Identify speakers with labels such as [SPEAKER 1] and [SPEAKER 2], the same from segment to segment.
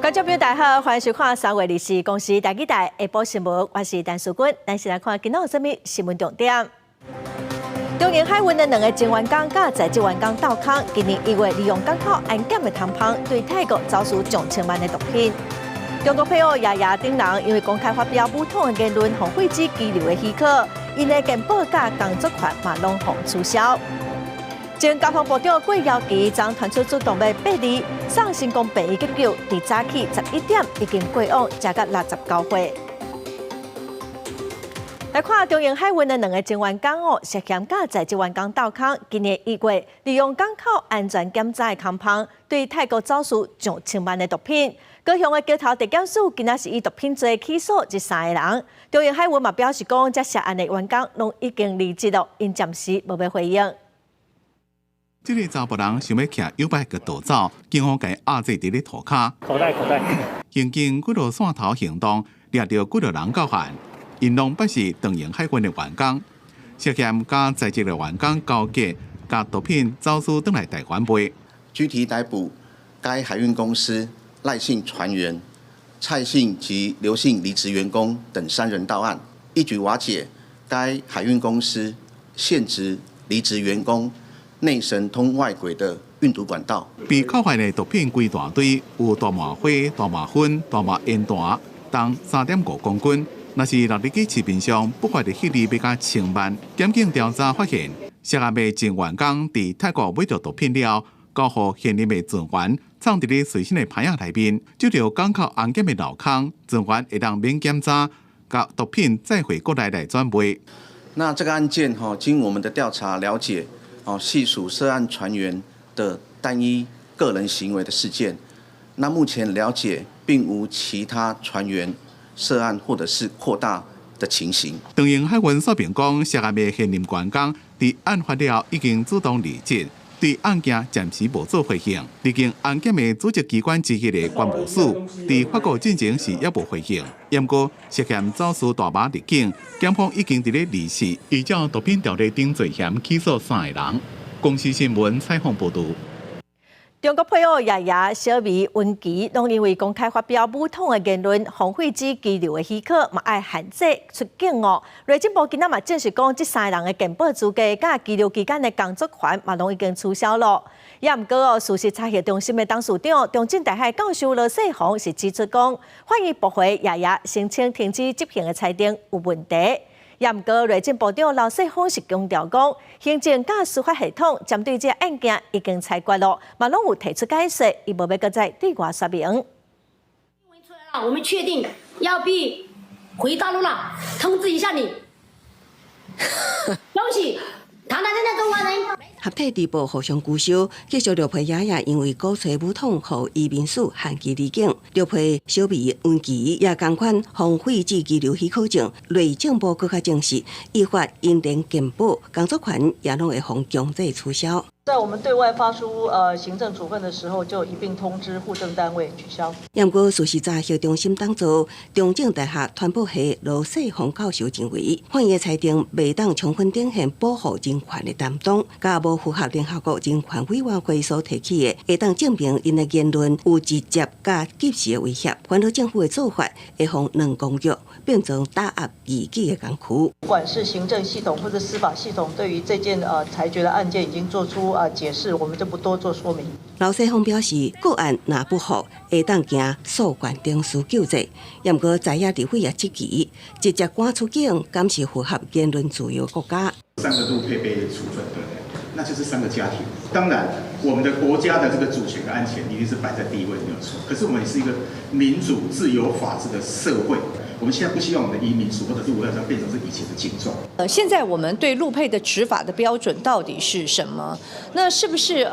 [SPEAKER 1] 觀眾朋友大家好，歡迎收看3月24公視台語台下晡新聞，我是陳淑君。咱先來看今仔有啥物新聞重點。長榮海運的兩個前員工佮在職員工鬥空，今年1月利用港口安檢的通縫，對泰國走私上千萬的毒品。中國配偶葉葉等人因為公開發表武統的言論，予廢止羈留的許可，𪜶的健保佮工作權嘛攏予取消。前交通部長郭瑤琪昨傳出主動脈剝離，送成功病院急救，佇早起11點已經過往，食到69歲。來看長榮海運的兩個前員工哦，涉嫌佮在職員工鬥空，今年1月利用港口安全檢查的空縫，對泰國走私上千萬的毒品。高雄的橋頭地檢署今仔是以毒品罪起訴這三个人。長榮海運嘛表示講，這涉案的員工攏已經離職了，𪜶暫時無欲回應。
[SPEAKER 2] 這个查埔人想欲騎YouBike 閣逃走，警方共伊壓制佇咧塗跤。
[SPEAKER 3] 口袋口袋。
[SPEAKER 2] 刑警幾落線頭行動，掠著幾落人到案，𪜶攏捌是長榮海運的員工，涉嫌佮在職的員工勾結，共毒品走私轉來台灣賣。
[SPEAKER 4] 具體逮捕該海運公司賴姓船員、蔡姓及劉姓離職員工等三人到案，一舉瓦解該海運公司現職離職員工內神通外鬼的運毒管道。
[SPEAKER 2] 被扣發的毒品規大堆，有大麻花、大麻粉、大麻煙彈，重3.5公斤。若是落入去市面上，不法的獲利欲加千萬。檢警調查發現，涉案的前員工佇泰國買著毒品了，交予現任的船員，藏佇咧隨身的袋仔內面，就著港口安檢的漏空，船員會當免檢查，共毒品載回國內來轉賣。
[SPEAKER 4] 那這個案件哈，經我們的調查了解，哦，係屬涉案船員的單一個人行為的事件。那目前了解，並無其他船員涉案或者是擴大的情形。
[SPEAKER 2] 長榮海運說明講，涉案的現任員工佇案發了已經主動離職，對案件暫時無做回應。歷經安檢的組織機關之一的關務署，佇發布進前是猶無回應。毋過涉嫌走私大麻入境，檢方已經佇咧離市，依照毒品條例等罪嫌起訴三个人。公視新聞採訪報導。
[SPEAKER 1] 中國配偶葉葉、小美、溫琪，攏因為公開發表武統的言論，予廢止羈留的許可，嘛愛限制出境哦。內政部今仔嘛證實講，這三个人的健保資格佮羈留期間的工作權嘛，攏已經取消了。也毋過哦，事實查核中心的董事長、中正大學教授羅世宏是指出講，法院駁回葉葉申請停止執行的裁定有問題。也毋過，內政部長劉世鋒是強調講，行政佮司法系統針對這個案件已經裁決了，嘛攏有提出解釋，伊無欲閣再對外說明。
[SPEAKER 5] 我們確定要被回大陸了，通知一下你。恭喜，堂堂正正中國人。
[SPEAKER 6] 合體直播互相取笑，繼續綠皮爺爺因為鼓吹武統，予移民署限期離境。綠皮小美溫琪也仝款予廢止羈留許可證，內政部閣較證實，依法𪜶連健保工作權也攏會予強制取消。
[SPEAKER 7] 在我們對外發出行政處分的時候，就一併通知戶政單位取消。
[SPEAKER 6] 毋過事實查核中心董事中正大學傳播系羅世宏教授認為，法院的裁定袂當充分展現保護人權的擔當，佮無符合聯合國人權委員會所提起的，會當證明𪜶的言論有直接佮及時的威脅。煩惱政府的做法會予兩公約變成打壓異己的工具。
[SPEAKER 7] 不管是行政系統或者司法系統，對於這件裁決的案件已經做出解釋，我們就不多做說明。
[SPEAKER 6] 劉世鋒表示，個案若不服，會當行訴願程序救濟。毋過在野立委也質疑，直接趕出境，敢是符合言論自由國家？
[SPEAKER 8] 三個陸配被處分，對不對？那就是三個家庭。當然，我們的國家的這個主權跟安全一定是擺在第一位，沒有錯。可是我們也是一個民主、自由、法治的社會。我們現在不希望我們的移民署或者是外交變成是以前的情狀。
[SPEAKER 9] 現在我們對陸配的執法的標準到底是什麼？那是不是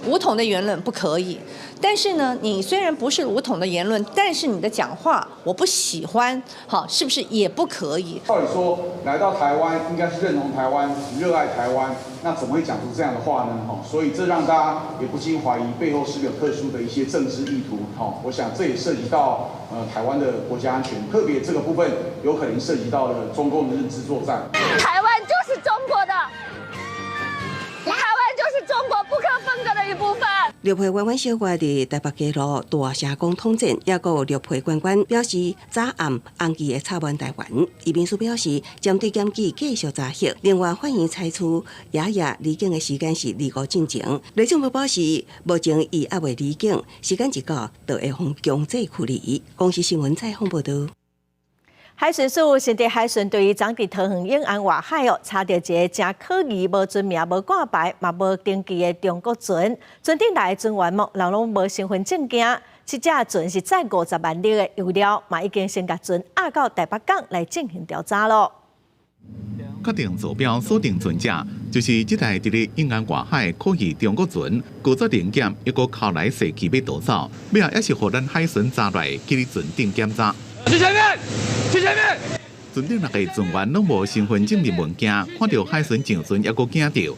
[SPEAKER 9] 武統的言論不可以？但是呢，你雖然不是武統的言論，但是你的講話我不喜歡，好，是不是也不可以？
[SPEAKER 10] 照理說，來到台灣應該是認同台灣、熱愛台灣，那怎麼會講出這樣的話呢？哈，所以這讓大家也不禁懷疑背後是不是有特殊的一些政治意圖？哈，我想這也涉及到台灣的國家安全，特別這個部分有可能涉及到了中共的認知作戰。
[SPEAKER 11] 台灣就是中國的，台灣就是中國不可分割的一部分。
[SPEAKER 6] 陸配彎彎小月佇台北街路大聲公統戰，抑閣有陸配官員表示早暗紅旗會插滿台灣。移民署表示，針對檢舉繼續查核。另外，法院裁處爺爺離境的時間是二五進前。內政部表示，目前伊猶未離境，時間一到，就會予強制驅離。公視新聞採訪報導。
[SPEAKER 1] 海巡署新竹海巡隊昨佇桃園永安外海哦，查著一个誠可疑、無船名、無掛牌、嘛無登記的中國船，船頂內的船員嘛，人攏無身份證件。這隻船是載50萬粒的油料，嘛已經先共船押到台北港來進行調查囉。
[SPEAKER 2] 確定坐標鎖定船隻，就是這台佇咧永安外海可疑中國船，故作臨檢，抑閣扣來踅去欲逃走，尾仔也是予咱海巡查來，去佇船頂檢查。
[SPEAKER 3] 去前面，去前面。
[SPEAKER 2] 船頂六个船員攏無身份證明文件，看著海巡上船，抑閣驚著。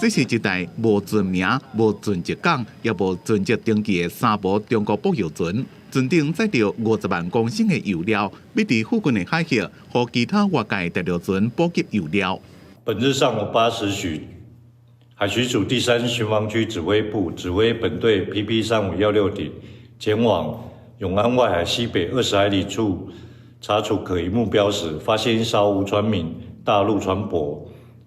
[SPEAKER 2] 這是一台無船名、無船籍港，也無船籍登記的三無中國駁油船。船頂載著50萬公升的油料，欲佇附近的海域，予其他外界大陸船補給油料。
[SPEAKER 11] 本日上午8時許，海巡署第三巡防區指揮部指揮本隊 PP 3516艇前往永安外海西北20海里處查處可疑目標時，發現一艘無船名大陸船舶。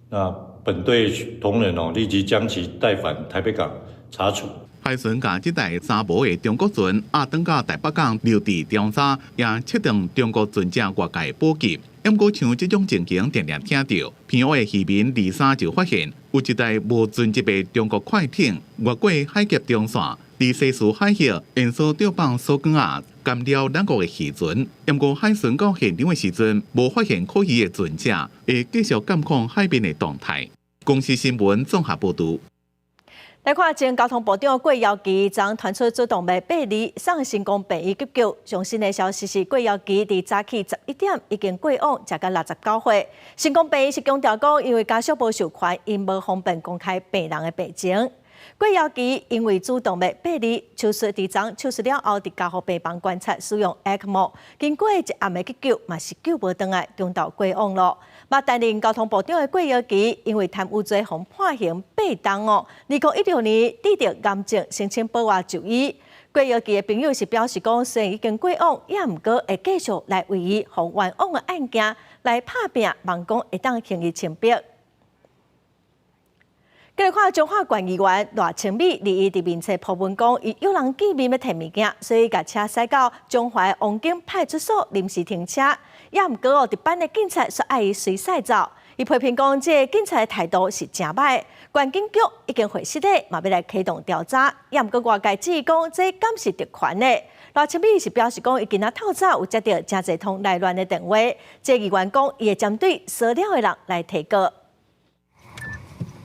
[SPEAKER 11] 那本隊同仁哦，立即將其帶返台北港查處。
[SPEAKER 2] 海巡共這台三無的中國船押轉到台北港留置調查，也切斷中國船隻外界補給。毋過像這種情形，定定聽著，澎湖的漁民二三就發現有一台無船籍的中國快艇越過海峽中線，佇西嶼海域沿索釣放鎖竿仔，干擾兩國的漁船。毋過海巡到現場的時陣，無發現可疑的船隻，會繼續監控海面的動態。公視新聞綜合報導。
[SPEAKER 1] 來看前交通部長郭瑤其昨傳出主動脈剝離，送成功病院急救。上新的消息是，郭瑤其佇早起11點已經過往，食到69歲。成功病院是強調講，因為家屬無授權，𪜶無方便公開病人的病情。郭瑤其因為主動脈剝離手術，佇昨手術了後，佇加護病房觀察使用 ECMO，經過一暗的急救，嘛是救無轉來，中晝過往囉。嘛，擔任交通部長的郭瑤其，因為貪污罪予判刑8冬哦。2016年得著癌症，申請保外就醫。郭瑤其的朋友是表示講，雖然已經過往，也毋過會繼續來為伊予冤枉的案件來拍拚，望講會當還伊清白。繼續看彰化縣議員賴清美，二一佇面冊 po 文講，伊約人見面欲提物件，所以共車駛到彰化王景派出所臨時停車。也毋過哦，值班的警察煞愛伊隨駛走。伊批評講，這个警察的態度是誠歹。縣警局已經會失禮，嘛欲來啟動調查。也毋過外界質疑講，這敢是特權呢？賴清美是表示講，伊今仔透早有接著誠濟通來亂的電話，這議員講，伊會針對騷擾的人來提告。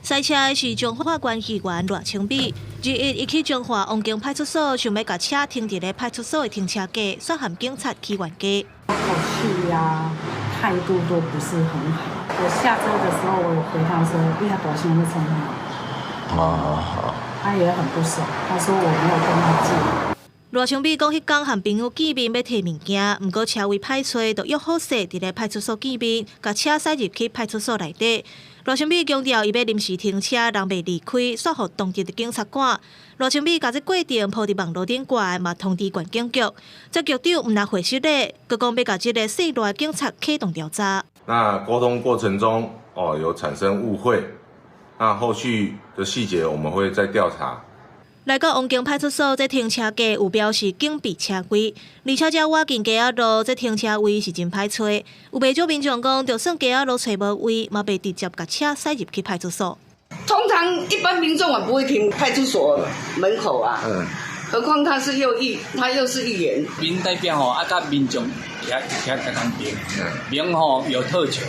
[SPEAKER 12] 駛車的是彰化縣議員賴清美，21伊去彰化王景派出所，想欲共車停佇咧派出所的停車格，煞予警察起冤家。
[SPEAKER 13] 口氣呀，態度都不是很好。我下車的時候，我有回他說：“你還大聲咧創啥？”
[SPEAKER 14] 哦，
[SPEAKER 13] 他也很不爽，他說我沒有跟他借。
[SPEAKER 12] 賴清美講，彼工和朋友見面欲提物件，毋過車位歹揣，就約好勢佇咧派出所見面，共車駛入去派出所內底。賴清美強調，伊欲臨時停車，人袂離開，煞予當值的警察趕。賴清美共這過程 po 佇網路頂懸，嘛通知縣警局。這局長毋但回失禮，閣講欲共這个姓賴警察啟動調查。
[SPEAKER 15] 那溝通過程中，哦，有產生誤會，那後續的細節我們會再調查。
[SPEAKER 12] 來到王景派出所，這停車格有標示警備車位，而且這倚近街仔路，這停車位是真歹揣。有袂少民眾講，就算街仔路揣無位，嘛袂直接共車駛入去派出所。
[SPEAKER 16] 通常一般民眾也不會停派出所門口啊，何況他是又議，他又是議員。
[SPEAKER 17] 民代表吼，啊，佮民眾徛徛仝仝邊，免吼有特權，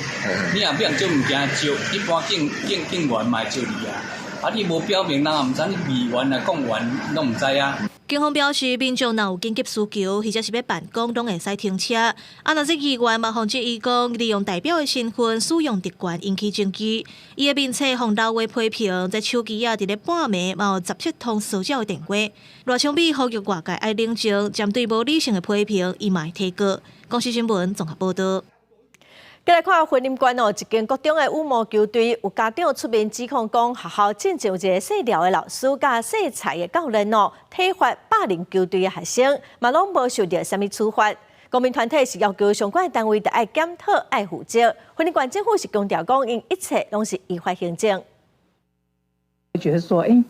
[SPEAKER 17] 你若欲借物件招，一般警員嘛會招你啊。啊！你無表明，人也毋知你議員啊、公員攏毋知啊。
[SPEAKER 12] 警方表示，民眾若有緊急需求，或者是欲辦公，攏會使停車。啊，若是議員嘛，予質疑講，利用代表的身份使用特權引起爭議。伊的面冊予留話批評，這手機仔佇咧半暝嘛有17通騷擾的電話。賴清美呼籲外界愛冷靜，針對無理性的批評，伊嘛會提告。公視新聞綜合報導。
[SPEAKER 1] 繼來看雲林縣哦，一間國中的羽毛球隊有家長出面指控講，學校進前有一个姓廖的老師佮姓蔡的教練哦，體罰霸凌球隊的學生，嘛攏無受著啥物處罰。公民團體是要求相關的單位著愛檢討、愛負責。雲林縣政府是強調講，𪜶一切攏是依法行政。
[SPEAKER 14] 覺得說，欸，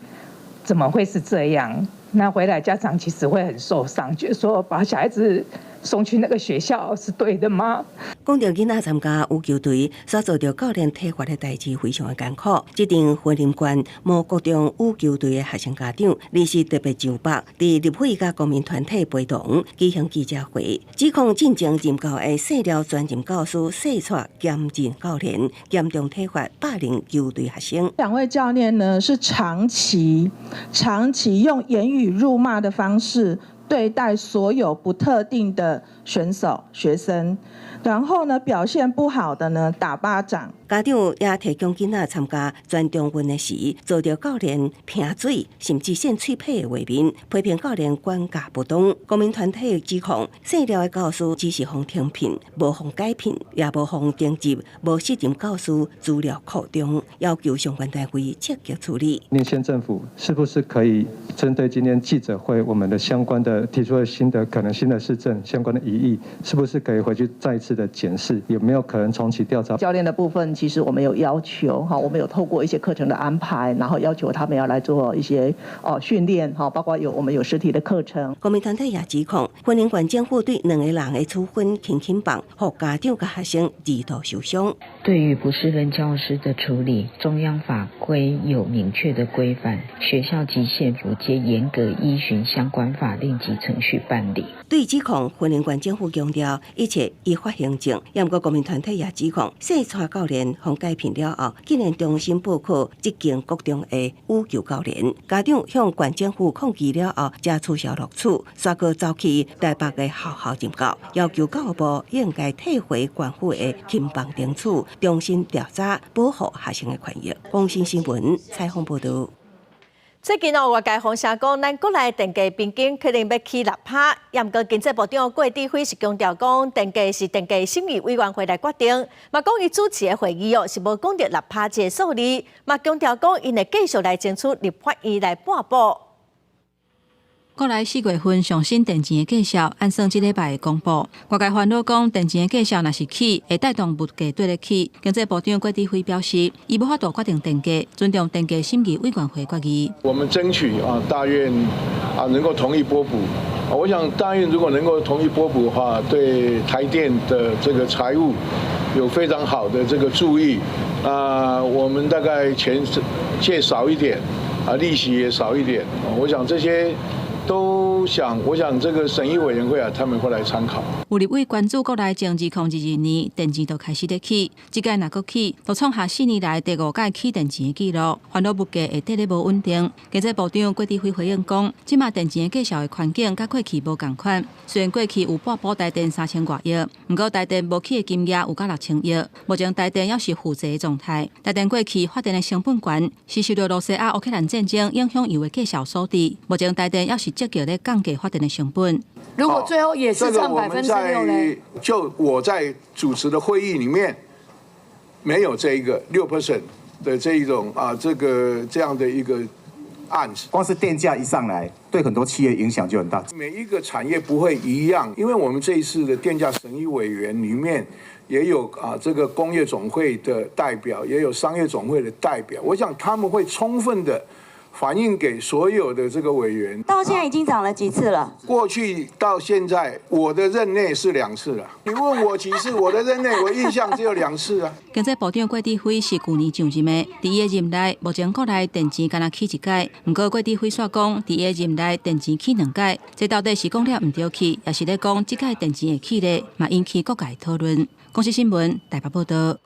[SPEAKER 14] 怎麼會是這樣？那回來家長其實會很受傷，覺得說把小孩子送去那個學校是對的嗎？
[SPEAKER 6] 講著囡仔參加羽球隊，所遭著教練體罰的代誌非常的艱苦。這陣雲林縣某國中羽球隊的學生家長，臨時特別上北，佇立委佮公民團體陪同舉行記者會，指控進前任教的姓廖專任教師姓蔡兼任教練，嚴重體罰霸凌球隊學生。
[SPEAKER 18] 兩位教練呢是長期長期用言語辱罵的方式對待所有不特定的選手學生，然後呢表現不好的呢打巴掌。
[SPEAKER 6] 家長也提供囡仔參加全中運的時，遭著教練噴水，甚至搧喙䫌的畫面，批評教練管教不當。公民團體指控，姓廖的教師只是予停聘，無予解聘，也無予停職，無實任教師資料庫中，要求相關單位積極處理。
[SPEAKER 19] 林縣政府是不是可以針對今天記者會我們的相關的提出的新的可能新的事證相關的疑義，是不是可以回去再一次的檢視，有沒有可能重啟調查？
[SPEAKER 7] 教練的部分，其實我們有要求哈，我們有透過一些課程的安排，然後要求他們要來做一些哦訓練哈，包括有我們有實體的課程。
[SPEAKER 6] 公民團體也指控，雲林縣政府對兩個人的處分輕輕放，予家長佮學生二度受傷。
[SPEAKER 20] 對於不適任教師的處理，中央法規有明確的規範，學校及縣府皆嚴格依循相關法令及程序辦理。
[SPEAKER 6] 對指控，雲林縣政府強調一切依法行政。也毋過公民團體也指控，姓蔡教練予解聘了後，竟然重新報考這間國中的羽球教練。家長向縣政府抗議了後，才取消錄取，煞閣走去台北的學校任教，要求教育部應該退回縣府的輕放懲處，重新調查，保護學生的權益。公視新聞採訪報導。
[SPEAKER 1] 最近哦，外界風聲講，咱國內電價平均可能欲起6趴。也毋過經濟部長郭哲輝是強調講，電價是電價審議委員會來決定。嘛講伊主持的會議哦，是無講著6趴這个數字。嘛強調講，𪜶會繼續來爭取立法院來撥補。
[SPEAKER 21] 國內4月份上新電錢的價數，按算這禮拜會公布。外界煩惱講，電錢的價數若是起，會帶動物價綴咧起。經濟部長郭哲輝表示，伊無法度決定電價，尊重電價審議委員會決議。
[SPEAKER 22] 我們爭取啊，大院啊能夠同意撥補。我想大院如果能夠同意撥補的話，對台電的這個財務有非常好的這個助益。啊，我們大概錢借少一點，啊，利息也少一點。我想這些。都想，我想這個審議委員會啊，他們會來參考。
[SPEAKER 21] 有立委關注國內從2022年電錢就開始咧起，這屆若閣起，就創下4年來第五屆起電錢的紀錄，煩惱物價會綴咧無穩定。經濟部長郭哲輝回應講，這馬電錢的價數的環境佮過去無仝款，雖然過去有撥補台電3000外億，毋過台電無起的金額有到6000億，目前台電猶是負債的狀態。台電過去發電的成本懸，是受著羅西亞烏克蘭戰爭影響油的價數所致。目前台電猶是積極咧降低發電的成本。
[SPEAKER 23] 如果最後也是漲6%呢？
[SPEAKER 22] 就我在主持的會議裡面，沒有這一個6% 的這一種啊，這個這樣的一個案子。
[SPEAKER 8] 光是電價一上來，對很多企業影響就很大。
[SPEAKER 22] 每一個產業不會一樣，因為我們這一次的電價審議委員裡面也有啊，這個工業總會的代表，也有商業總會的代表，我想他們會充分的反映給所有的這個委員。
[SPEAKER 23] 到現在已經漲了幾次了？
[SPEAKER 22] 過去到現在，我的任內是兩次了。你問我幾次？我的任內我印象只有兩次啊。
[SPEAKER 21] 經濟部長郭哲輝是舊年上任的，佇伊的任內，目前國內電錢干焦起一擺，毋過郭哲輝煞講，佇伊的任內電錢起兩擺，這到底是講了毋著去，抑是咧講這擺電錢會起咧，嘛引起各界討論。公視新聞台北報導。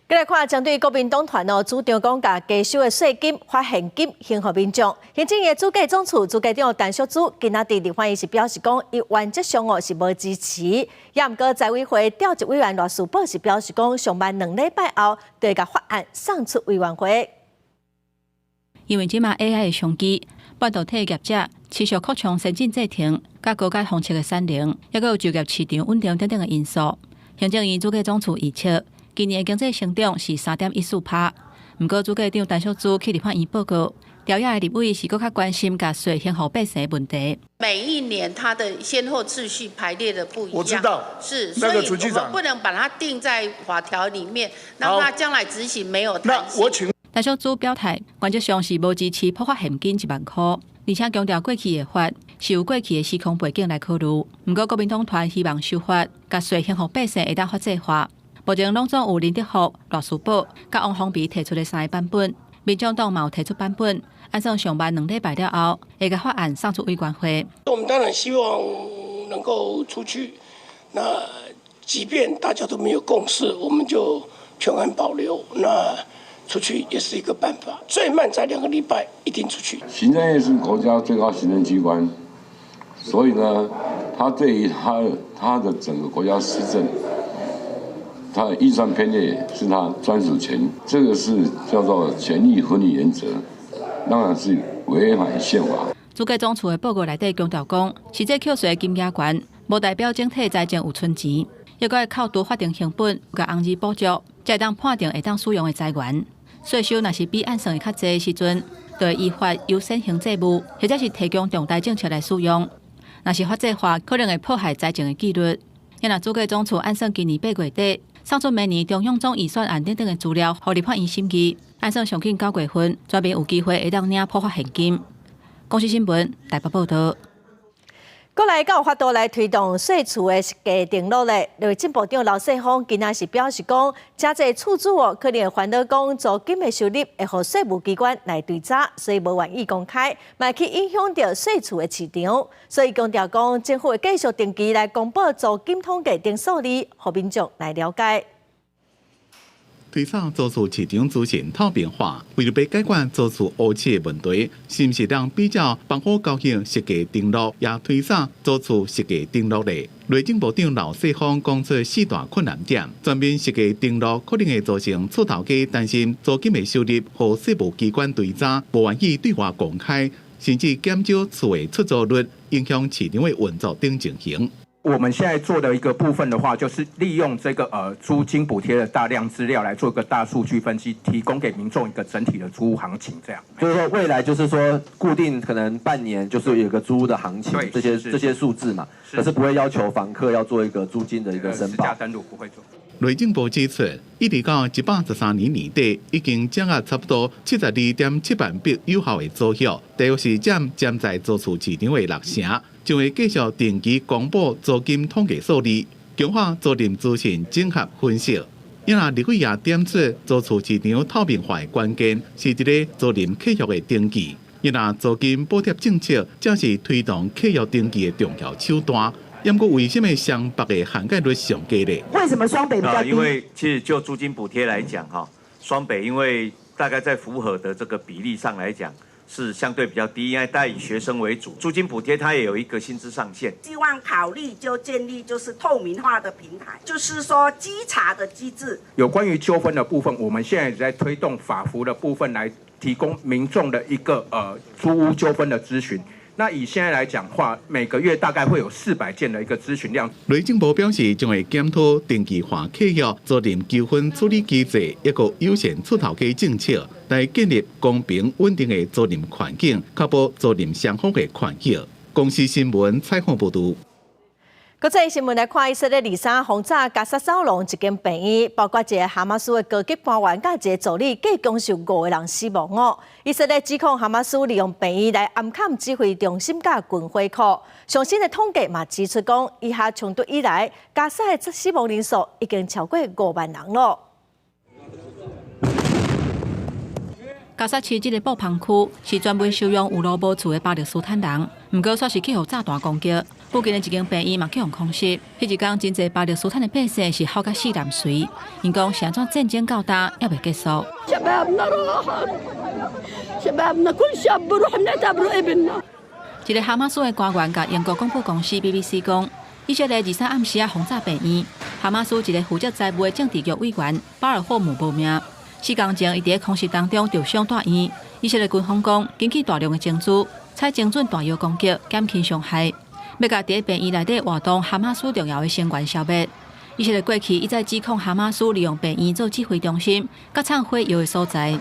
[SPEAKER 1] 繼來看，針對國民黨團哦，主張講共加收的稅金發現金還予民眾。行政院主計總處主計長陳淑珠今仔佇立法院是表示講，伊原則上哦是無支持。也毋過財委會調集委員賴士葆是表示講，上慢2禮拜後就會共法案送出委員會。
[SPEAKER 21] 因為這馬 AI 的商機，半導體業者持續擴充先進製程，佮高階封測的產能，抑閣有就業市場穩定等等的因素。行政院主計總處預測，今年的經濟成長是3.14趴。毋過主計長陳淑芝去立法院報告，朝野的立委是閣較關心共稅還予百姓的問題。
[SPEAKER 4] 每一年它的先後次序排列的不一樣，
[SPEAKER 5] 我知道，
[SPEAKER 4] 是，所以我們不能把它定在法條裡面，讓它將來執行沒有彈性。
[SPEAKER 5] 我請
[SPEAKER 21] 陳淑芝表態，原則上是無支持普發現金1萬箍，而且強調過去的法是有過去的時空背景來考慮。毋過國民黨團希望修法，共稅還予百姓會當法制化。目前攏總有林德福、賴士葆、佮王鴻薇提出的三个版本，民眾黨嘛有提出版本。按算上萬兩禮拜了後，會共法案送出委員會。
[SPEAKER 9] 我們當然希望能夠出去，那即便大家都沒有共識，我們就全案保留。那出去也是一個辦法，最慢在2個禮拜一定出去。
[SPEAKER 24] 行政院是國家最高行政機關，所以呢，他對於他的整個國家施政，他的預算編列是他專屬權，這個是叫做權力分立原則，當然是違反憲法。
[SPEAKER 21] 主計總處的報告內底強調講，實際扣稅的金額懸，無代表整體財政有存錢，抑閣會扣除法定成本，佮紅字補助，才會當判定會當使用的財源。稅收若是比按算的較濟的時陣，就會依法優先還債務，或者是提供重大政策來使用。若是法制化，可能會破壞財政的紀律。若主計總處按算今年8月底送出明年中央總預算案等等的資料，予立法院審議。按算上緊9月份，全民有機會會當領普發現金。公視新聞台北報導。
[SPEAKER 1] 過來閣有法度來推動稅厝的實價登錄咧。內政部長劉世鋒今仔是表示講，誠濟厝主哦，可能會煩惱講租金的收入會予稅務機關來追查，所以無願意公開，嘛會去影響著稅厝的市場。所以強調講，政府會繼續定期來公布租金統計等數字，予民眾來了解。
[SPEAKER 2] 推早租厝市場資訊透明化，為著欲解決租厝烏市的問題，是毋是當比照房屋交易實價登錄，也推早租厝實價登錄咧？內政部長劉世鋒講出四大困難點，全面實價登錄可能會造成厝頭家擔心租金的收入予稅務機關追查，無願意對外公開，甚至減少厝的出租率，影響市場的運作等情形。
[SPEAKER 25] 我們現在做的一個部分的話，就是利用這個租金補貼的大量資料來做一個大數據分析，提供給民眾一個整體的租屋行情。這樣，
[SPEAKER 26] 就是說未來就是說固定可能半年就是有一個租屋的行情，這些數字嘛，可是不會要求房客要做一個租金的一個申報。
[SPEAKER 25] 實價登錄不會做。
[SPEAKER 2] 內政部指出，一直到113年年底，已經掌握差不多72.7萬筆有效的租約，大約是佔潛在租厝市場的6成。將會繼續定期公布租金統計數字，強化租賃資訊整合分析。因為立委也點出租厝市場透明化的關鍵是佇咧租賃契約的登記。因為租金補貼政策正是推動契約登記的重要手段。毋過為什麼雙北的涵蓋率上低咧？
[SPEAKER 27] 為什麼雙北比較低？
[SPEAKER 28] 因為其實就租金補貼來講，哈，雙北因為大概在符合的這個比例上來講，是相對比較低，因為大以學生為主，租金補貼它也有一個薪資上限。
[SPEAKER 27] 希望考慮就建立就是透明化的平台，就是說稽查的機制。
[SPEAKER 25] 有關於糾紛的部分，我們現在也在推動法服的部分來提供民眾的一個租屋糾紛的諮詢。那以現在來講話，每個月大概會有400件的一個諮詢量。
[SPEAKER 2] 內政部表示，將會檢討定期化契約、租賃糾紛處理機制，一個友善厝頭家政策，來建立公平穩定的租賃環境，確保租賃雙方的權益。公視新聞採訪報導。
[SPEAKER 1] 國際新聞來看，以色列23轟炸加薩走廊一間病院，包括一个哈馬斯的高級官員佮一个助理，計共有五個人死亡哦。以色列指控哈馬斯利用病院來暗崁指揮中心佮軍火庫。上新的統計嘛指出講，以哈衝突以來，加薩的死亡人數已經超過5萬人囉。
[SPEAKER 21] 加薩市這个布棚區是專門收容有路無厝的巴勒斯坦人，毋過煞是去予炸彈攻擊。附近的一間病院嘛去予空襲。彼一工真濟巴勒斯坦的百姓是哭甲死難隨，𪜶講是按怎戰爭到今猶未結束。
[SPEAKER 29] شبابنا كل شاب بروح بنعتبره ابننا。
[SPEAKER 21] 一个哈馬斯的官員共英國廣播公司 BBC 講，以色列23暗時仔轟炸病院，哈馬斯一个負責財務的政治局委員巴爾霍姆無命。4工前，伊佇空襲當中受傷蹛院。以色列軍方講，根據大量的證據，採精準彈藥攻擊，減輕傷害，欲共佇咧病院內底活動哈馬斯重要的成員消滅。以色列過去一再指控哈馬斯利用病院做指揮中心，佮藏火藥的所在。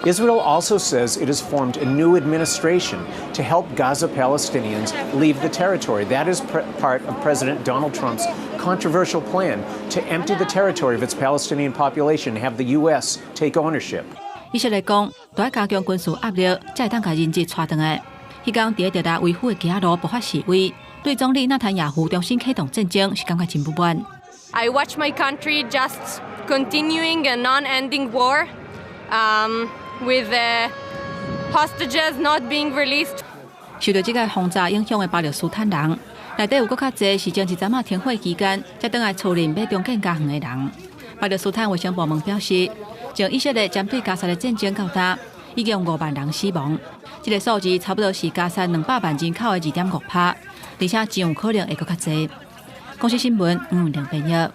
[SPEAKER 3] Israel also says it has formed a new administration to help Gaza Palestinians leave the territory. That is part of President Donald Trump's controversial plan to empty the territory of its Palestinian population and have the U.S. take ownership.
[SPEAKER 21] 以色列講，著愛加強軍事壓力，才會當共人質帶轉來。彼工佇特拉維夫的街仔路爆發示威，對總理納坦雅胡重新啟動戰爭是感覺真不滿。
[SPEAKER 5] I watch my country just continuing a non-ending war, with the hostages not being released.
[SPEAKER 21] 受著這个轟炸影響的巴勒斯坦人，內底有閣較濟是前一陣仔停火期間才轉來厝裡欲重建家園的人。巴勒斯坦衛生部門表示，從以色列針對加沙的戰爭到今，已經有5萬人死亡。這个數字差不多是加沙200萬人口的2.5趴，而且真有可能會閣較濟。公視新聞吳梁編譯。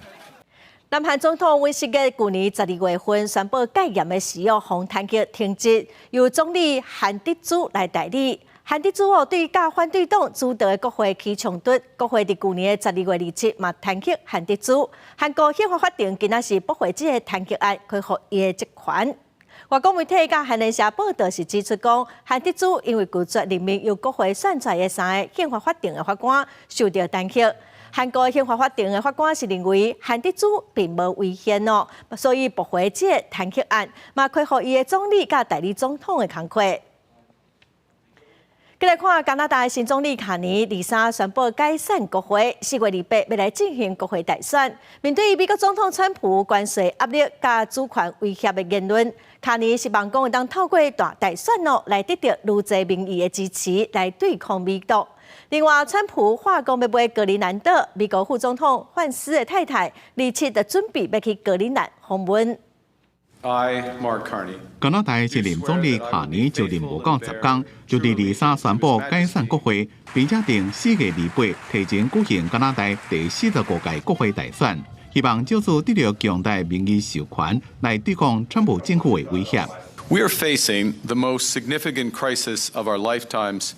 [SPEAKER 1] 南韓總統尹錫悅舊年12月份宣布戒嚴的時候，予彈劾停職，由總理韓德洙來代理。韓德洙哦，對佮反對黨主導的國會起衝突，國會佇舊年的12月27嘛彈劾韓德洙。韓國憲法法庭今仔是駁回這个彈劾案，恢復伊的職權。外國媒體佮韓聯社報道是指出講，韓德洙因為拒絕任命由國會選出來的三个憲法法庭的法官，受著彈劾。韓國憲法法庭的法官是認為韓德洙並無違憲哦，所以駁回這个彈劾案，嘛恢復伊的總理佮代理總統的工課。閣來看加拿大的新總理卡尼23宣布解散國會，4月28欲來進行國會大選。面對美國總統川普關稅壓力佮主權威脅的言論，卡尼希望講會當透過大選哦來得著愈濟民意的支持，來對抗美國。另外，川普話講欲買格陵蘭島，美國副總統范斯的太太27就準備欲去格陵蘭訪問。
[SPEAKER 10] I, Mark Carney.
[SPEAKER 2] 加拿大新任總理卡尼就任無夠10工，就佇23宣布解散國會，並且定4月28提前舉行加拿大第45屆國會大選，希望藉此得著強大民意授權來對抗川普政府的威脅。
[SPEAKER 10] We are facing the most significant crisis of our lifetimes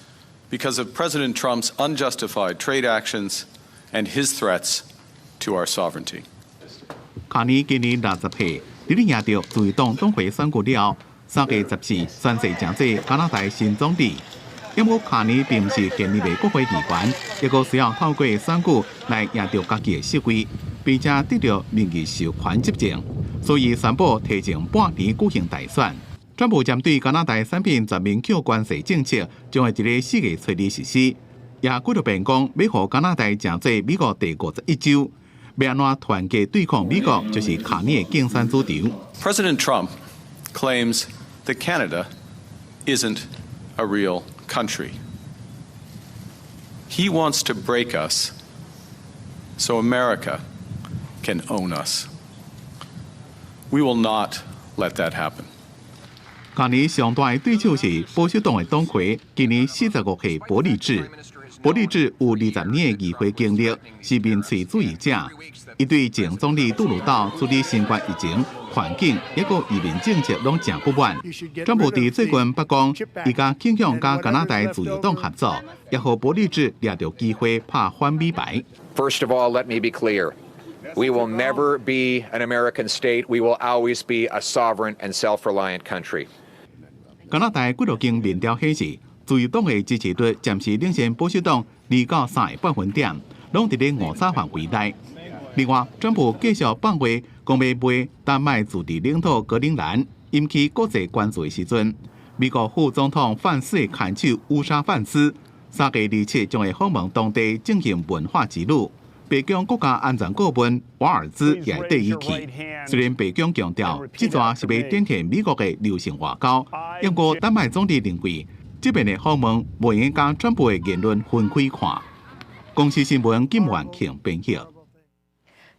[SPEAKER 10] because of President Trump's unjustified trade actions and his threats to our sovereignty.
[SPEAKER 2] 卡尼今年60歲。佇咧贏著自由黨黨魁選舉了後，3月14宣誓成做加拿大新總理。不過卡尼並毋是現任的國會議員，抑閣需要透過選舉來贏著家己的席位，並且得著民意授權執政，所以宣布提前半年舉行大選。川普針對加拿大產品全面扣關稅政策，將會佇咧4月初二實施，也幾度變講欲予加拿大成做美國第51州。欲按怎團結對抗美國，就是卡尼的競選主張。
[SPEAKER 10] President Trump claims that Canada isn't a real country. He wants to break us so America can own us. We will not let that happen.
[SPEAKER 2] 卡尼上大的對手是保守黨的黨魁，今年45歲伯利治。伯利治有20年的議會經歷，是民粹主義者。伊對前總理杜魯道處理新冠疫情、環境抑閣移民政策攏誠不滿。川普佇最近曝光，伊較傾向佮加拿大自由黨合作，也予伯利治掠著機會拍反美牌。
[SPEAKER 11] First of all, let me be clear. We will never be an American state. We will always be a sovereign and self-reliant country.
[SPEAKER 2] 加拿大幾落間民調顯示，自由黨的支持率暫時領先保守黨2到3個百分點，攏佇咧誤差範圍內。另外，川普繼續放話，講欲買丹麥自治領土格陵蘭，引起國際關注的時陣，美國副總統范斯的牽手烏莎范斯，3月27將會訪問當地進行文化之旅。白宮國家安全顧問瓦爾茲也會綴伊去。雖然白宮強調，這逝是欲展現美國的柔性外交，不過丹麥總理認為，這擺的訪問袂用佮川普的言論分開看。公視新聞金元慶編譯。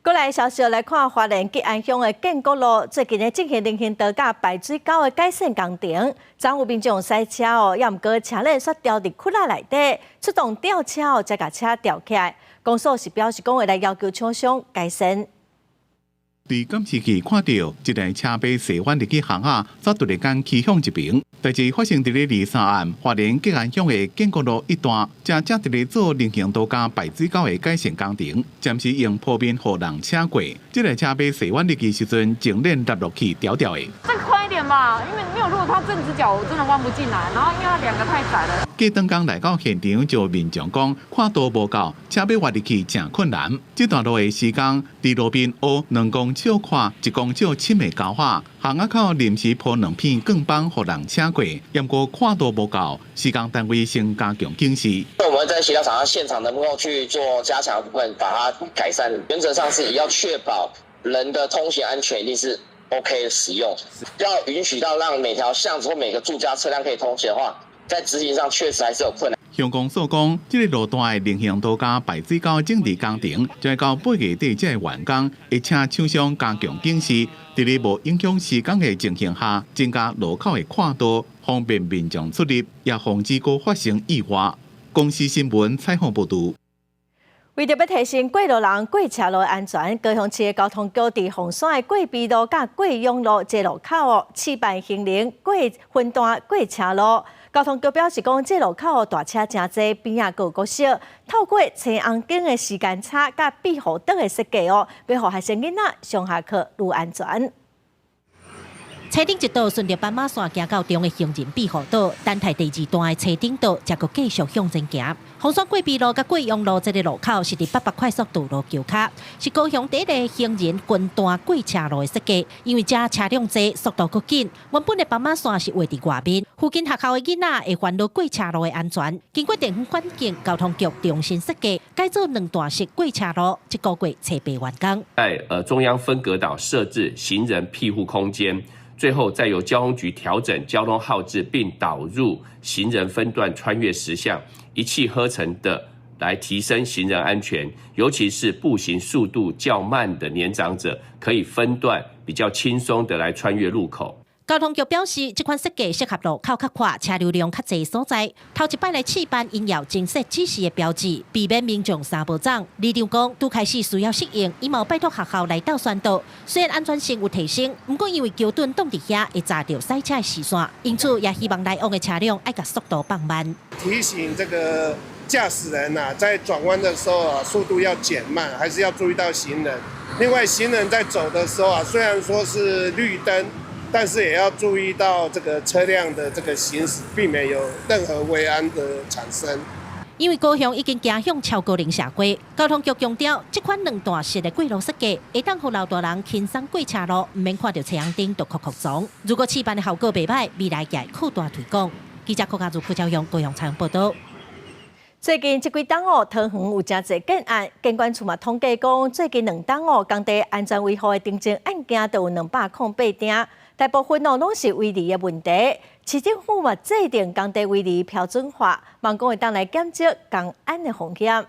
[SPEAKER 1] 閣來消息來看，花蓮吉安鄉的建國路最近咧進行人行道佮排水溝的改善工程，昨有民眾駛車哦，猶毋過車輪煞牢佇窟仔內底，出動吊車哦，才共車吊起來。公所是表示講會來要求廠商改善。
[SPEAKER 2] 佇監視器看著一台車欲踅彎入去巷仔，才突然間趨向一爿。代誌發生佇咧23暗花蓮吉安鄉的建國路一段，正正佇咧做人行道佮排水溝的改善工程，暫時用鋪面予人車過。這台車欲踅彎入去時陣，前輪落落去牢牢的。
[SPEAKER 7] 再寬一點吧，因為沒有，如果它正直角，我真的彎不進來。然後因為它兩個太窄了。
[SPEAKER 2] 過當工來到現場，就民眾講闊度無夠，車欲彎入去誠困難。這段路的施工，佇路邊挖2公尺闊、1公尺深的溝仔，巷仔口臨時鋪兩片鋼板，予人車過。毋過闊度無夠，施工單位先加強警示。
[SPEAKER 12] 我們在協調廠商現場能夠去做加強部分，把它改善。原則上是要確保人的通行安全，一定是 OK 使用。要允許到讓每條巷子或每個住家車輛可以通行的話，在執行上確實還是有困難。
[SPEAKER 2] 鄉公所講，這個路段的人行道佮排水溝整治工程，將會到8月底才會完工，會請廠商加強警示，佇咧無影響施工的情形下，增加路口的闊度，方便民眾出入，也防止閣發生意外。公視新聞採訪報導。
[SPEAKER 1] 為著欲提升過路人過車路的安全，高雄市的交通局佇鳳山的過陂路佮過勇路這路口哦，試辦行人過分段過車路。交通局表示講，這路口大車誠濟，邊仔閣有國小，透過青紅燈的時間差佮庇護島的設計哦，欲予學生囡仔上下課愈安全。
[SPEAKER 13] 車頂一道順著斑馬線行到中的行人庇護島，等待第二段的車頂道，才閣繼續向前行。鳳山過陂路佮過勇路這个路口是佇八八快速道路橋跤，是高雄第一个行人分段過車路的設計。因為遮車輛濟，速度閣緊，原本的斑馬線是畫佇外面，附近學校的囡仔會煩惱過車路的安全。經過地方環境交通局重新設計，改做兩段式過車路，這個月初八完工。
[SPEAKER 14] 在中央分隔島設置行人庇護空間。最後再由交通局調整交通號誌，並導入行人分段穿越時相，一氣呵成的來提升行人安全，尤其是步行速度較慢的年長者，可以分段比較輕鬆的來穿越路口。
[SPEAKER 13] 交通局表示，這款設計適合路口較闊、車流量較濟所在。頭一擺來試辦，𪜶有增設指示的標誌，避免民眾三步走。里長講，拄開始需要適應，伊嘛拜託學校來鬥宣導。雖然安全性有提升，毋過因為橋墩擋佇遐會閘著賽車的視線，因此也希望來往的車輛愛共速度放慢。
[SPEAKER 15] 提醒這個駕駛人啊，在轉彎的時候啊，速度要減慢，還是要注意到行人。另外，行人在走的時候啊，雖然說是綠燈，但是也要注意到這個車輛的這個行駛，避免有任何危安的產生。
[SPEAKER 13] 因為高雄已經走向超高齡社會，交通局強調，這款兩段式的過路設計，會當予老大人輕鬆過車路，毋免看著青紅燈就哭哭悱。如果試辦的效果袂䆀，未來也會擴大推廣。記者郭家如、柯昭勇高雄採訪報導。
[SPEAKER 1] 最近這幾冬哦，桃園有誠濟建案，建管處嘛統計講，最近2冬哦，工地安全維護的定證案件都有208件，大部分哦攏是圍籬的問題。市政府嘛制定工地圍籬標準化，望講會當來減少工安的風險。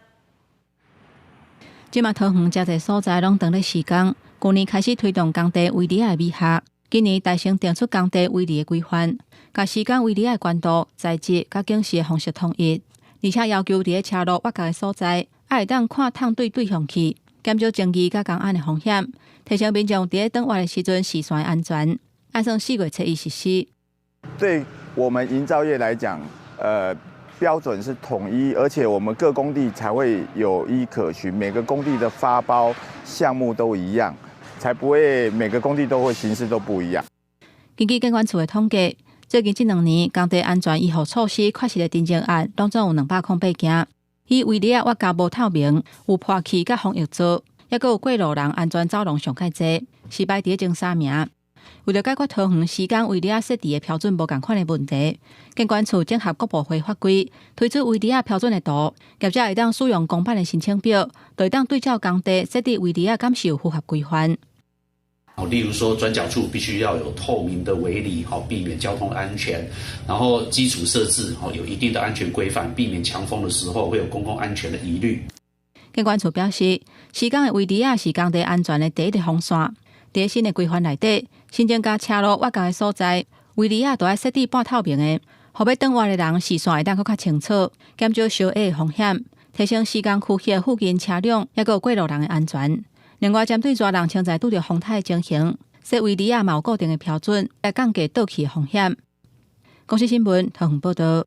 [SPEAKER 21] 這馬桃園誠濟所在攏當咧施工，舊年開始推動工地圍籬的美學，今年大成定出工地圍籬的規範，共施工圍籬的懸度、材質佮警示的方式統一。而且要求佇咧車路挖角的所在，愛會當看桶對對向去，減少爭議佮工安的風險，提升民眾佇咧轉彎的時陣視線的安全。按算4月初一實施。
[SPEAKER 16] 對我們營造業來講，標準是統一，而且我們各工地才會有依可循，每個工地的發包項目都一樣，才不會每個工地都會形式都不一樣。
[SPEAKER 21] 根據建管處的統計，最近這2年工地安全維護措施缺失的訂正案，攏總有208件。以圍籬仔挖角無透明、有破氣佮防疫槽，抑閣有過路人安全走廊上蓋濟，是排佇前三名。為著解決桃園施工圍籬仔設置的標準無仝款的問題，建管處整合各部會法規，推出圍籬仔標準的圖，業者會當使用公版的申請表，就會當對照工地設置圍籬仔，敢是有符合規範。
[SPEAKER 17] 例如說轉角處必須要有透明的圍籬，好避免交通安全。然後基礎設置，有一定的安全規範，避免強風的時候會有公共安全的疑慮。
[SPEAKER 21] 建管處表示，施工的圍籬仔是工地安全的第一個防線。佇新的規範內底，新增加車路挖角的所在，圍籬仔都愛設置半透明的，予欲轉彎的人視線會當閣較清楚，減少相壓的風險，提升施工區域附近車輛抑閣過路人的安全。另外，針對熱人潛在拄著風颱情形，洗圍籬仔嘛有固定的標準，來降低倒去的風險。公視新聞桃園報道。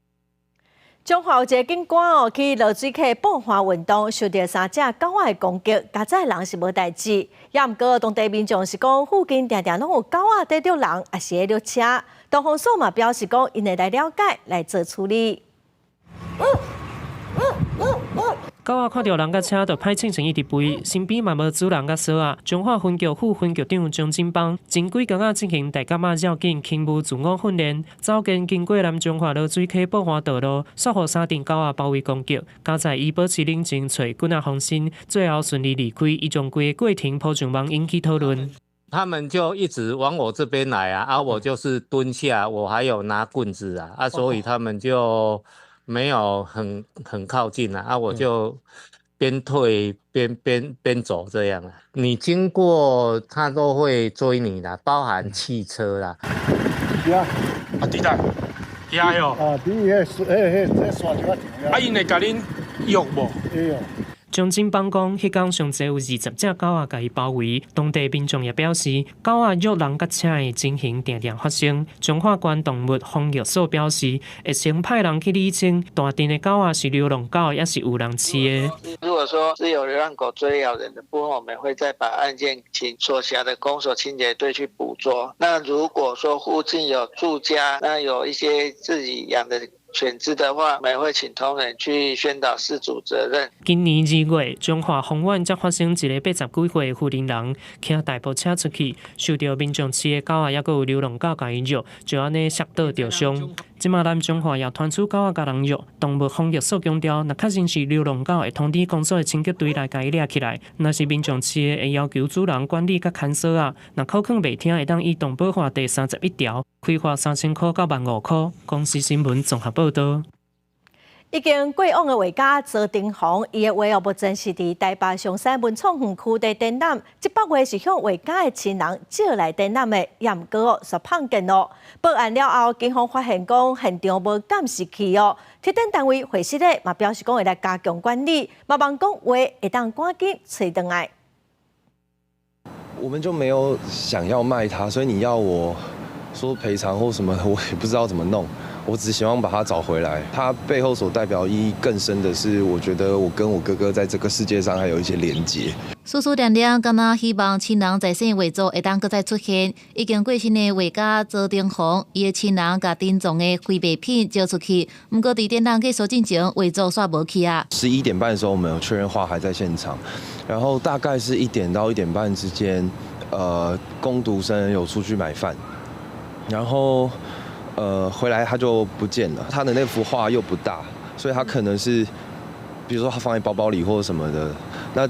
[SPEAKER 1] 彰化有一个警官哦，去濁水溪布花運動，受著三隻狗仔的攻擊，佳哉人是無代誌。也毋過當地民眾是講，附近定定攏有狗仔綴著人，抑是咧掠車。動防所嘛表示講，𪜶會來了解來做處理。
[SPEAKER 4] 狗仔看著人佮車就歹性情一直吠，身邊嘛無主人佮索仔。彰化分局副分局長張金邦前幾工仔進行大甲媽繞境輕武自我訓練，走見經過南彰化濁水溪布花道路，煞予三陣狗仔包圍攻擊。佳哉伊保持冷靜，揣棍仔防身，最後順利離開。伊將規个過程 po 上網引起討論。
[SPEAKER 6] 他們就一直往我這邊來啊，啊，我就是蹲下，我還有拿棍子啊，啊，所以他們就沒有很靠近啊，啊，我就邊退邊走這樣啊。你經過，他都會追你的，包含汽車啦。
[SPEAKER 8] 啊，佇佗？遐喲。啊，佇彼彼彼彼山就較長。啊，𪜶會共恁約無？會哦。
[SPEAKER 4] 張金邦講，彼工上濟有20隻狗仔共伊包圍，當地民眾也表示，狗仔虐人佮車的情形定定發生。彰化縣動物防疫所表示，會先派人去理清大陣的狗仔是流浪狗，抑是有人飼的。
[SPEAKER 9] 如果說是有流浪狗追咬人的部分，我們會再把案件請所轄的公所清潔隊去捕捉。那如果說附近有住家，那有一些自己養的犬隻的話，我們會請同仁去宣導飼主責任。
[SPEAKER 4] 今年2月，彰化豐原才發生一个80幾歲的婦人，騎代步車出去，受著民眾飼的狗仔，抑閣有流浪狗共伊虐，就按呢摔倒著傷。這馬南彰化也傳出狗仔共人虐，動物防疫所強調，若確認是流浪狗，會通知公所的清潔隊來共伊掠起來；若是民眾飼的，會要求主人管理佮看守仔。若口囥袂聽，會當依動保法第31條，開罰3000箍到15,000箍。公視新聞綜合報導。
[SPEAKER 1] 已經過往的畫家周丁鴻，伊的畫哦，目前是佇台北松山文創園區佇展覽。這幅畫是向畫家的親人借來展覽的，也毋過哦，煞碰見咯。報案了後，警方發現講現場無監視器哦。策展單位會室咧嘛表示講會來加強管理，嘛望講畫會當趕緊揣轉來。
[SPEAKER 18] 我們就沒有想要賣它，所以你要我說賠償或什麼，我也不知道怎麼弄。我只希望把它找回來。它背後所代表意義更深的是，我覺得我跟我哥哥在這個世界上還有一些連結。
[SPEAKER 19] 思思念念，敢若希望親人在世畫作會當閣再出現。已經過身的畫家周丁鴻，伊的親人共珍藏的非賣品借出去，毋過佇展覽結束進前，畫作煞無去啊。
[SPEAKER 18] 11點半的時候，我們有確認畫還在現場，然後大概是1點到1點半之間，工讀生有出去買飯，然後回來他就不見了。他的那幅畫又不大，所以他可能是，比如說他放在包包裡或者什麼的，那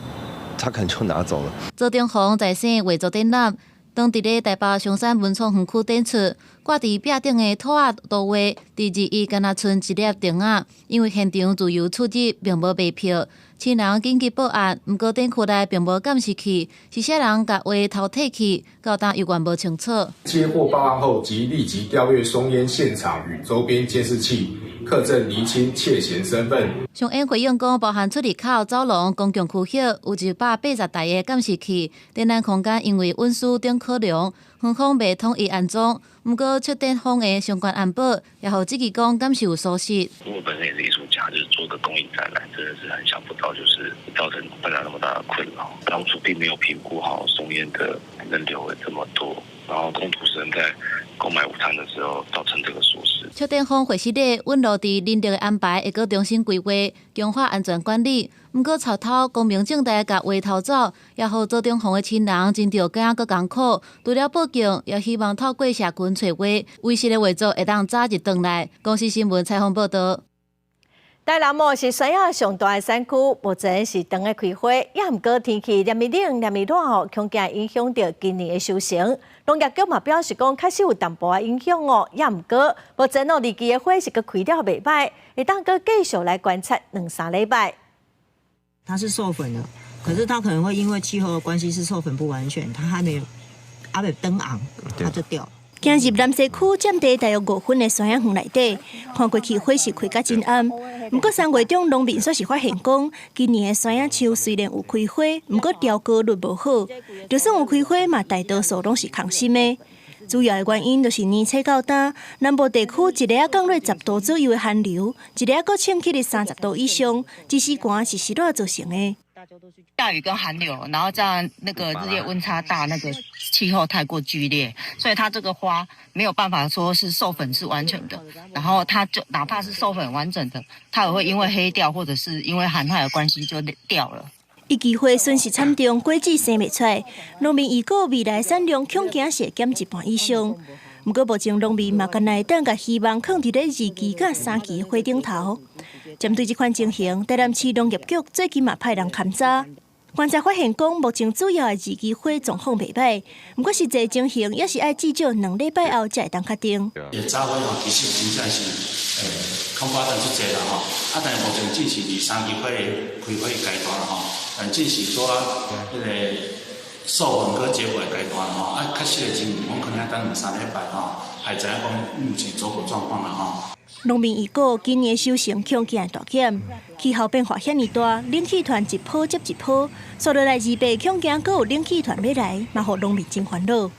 [SPEAKER 18] 他可能就拿走了。
[SPEAKER 19] 周丁鴻在世畫作展覽，當佇咧台北松山文創園區展出，掛佇壁頂的兔仔圖畫，佇日伊敢若賰一粒釘仔，因為現場自由出入，並無賣票。親人緊急報案，毋過展區內並無監視器，是啥人共畫偷提去，到今猶原無清楚。
[SPEAKER 20] 接獲報案後，即立即調閱松菸現場與周邊監視器，課證釐清竊嫌身份。
[SPEAKER 19] 松菸回應講，包含出入口、走廊、公共區域，有180台的監視器。展覽空間因為運輸等考量，園方未統一安裝。毋過，策展方的相關安保也予質疑講，敢是有疏失。
[SPEAKER 22] 我本身也是藝術家，就是做個公益展覽，真的是很想不到，就是造成大家那麼大的困擾。當初並沒有評估好松菸的人流會這麼多，然後工讀生在購買午餐的時候造成這個疏失。
[SPEAKER 19] 策展方會室內穩落佇人力的安排，會閣重新規劃，強化安全管理。毋過，賊偷光明正大共畫偷走，也予周丁鴻的親人真著驚閣艱苦。除了報警，也希望透過社群揣畫，遺失的畫作會當早日轉來。公視新聞採訪報導。
[SPEAKER 1] 台南哦是山野上大的產區，目前是長的開花，也毋過天氣連日冷連日熱哦，恐驚影響著今年的收成。農業局嘛表示講，確實有淡薄仔影響哦，也毋過目前哦，二期的花是閣開了袂䆀，會當閣繼續來觀察兩三禮拜。
[SPEAKER 23] 它是授粉的，可是它可能會因為氣候的關係是授粉不完全，它還沒有還沒登昂，它就掉。
[SPEAKER 3] 行入南勢區佔地大約5分的山仔園內底，看過去花是開甲真暗。毋過3月中農民煞是發現講，今年的山仔樹雖然有開花，毋過凋果率無好，就算有開花嘛，大多數攏是空心的。主要的原因就是年初到今，南部地區一下仔降落10度左右的寒流，一下仔閣升起咧30度以上，這時寒是濕熱造成的。
[SPEAKER 5] 下雨跟寒流，然後這樣那個日夜溫差大，那個氣候太過劇烈，所以它這個花沒有辦法說是授粉是完全的，然後它就哪怕是授粉完整的，它也會因為黑掉或者是因為寒害的關係就掉了。
[SPEAKER 3] 一枝花損失慘重，果子生袂出來，農民預估未來產量恐驚是會減一半以上。毋過目前農民嘛，干焦會當共希望囥佇咧二期佮三期花頂頭。針對這款情形，台南市農業局最近嘛派人勘查，觀察發現講，目前主要的二期花狀況袂䆀，毋過實際情形也是愛至少2禮拜後才會當確定。
[SPEAKER 17] 早花吼，其實真正是較發展足濟啦吼，啊，但是目前只是二三期花的開花階段啦吼，但只是拄仔彼個授粉佮結果的階段吼，啊，確實的情形，阮可能愛等兩三禮拜吼，才知影講目前走果狀況啦吼。
[SPEAKER 3] 農民預估今年收成恐驚會大減，氣候變化遐爾大，冷氣團一波接一波，紲落來二八恐驚閣有冷氣團欲來，嘛予農民真煩惱。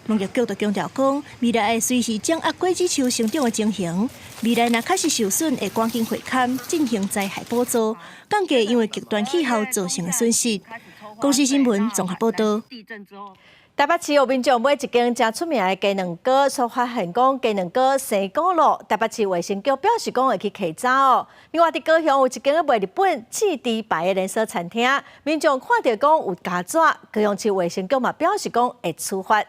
[SPEAKER 3] 農業局就強調講，未來會隨時掌握果子樹成長的情形，未來若確實受損，會趕緊會勘進行災害補助，降低因為極端氣候造成的損失。公視新聞綜合報道。
[SPEAKER 1] 台北市有民眾買一間誠出名的雞卵糕，煞發現講雞卵糕生菇囉。台北市衛生局表示講會去稽查哦。另外，佇高雄有一間賣日本煎豬排的連鎖餐廳，民眾看著講有曱甴，高雄市衛生局嘛表示講會處罰。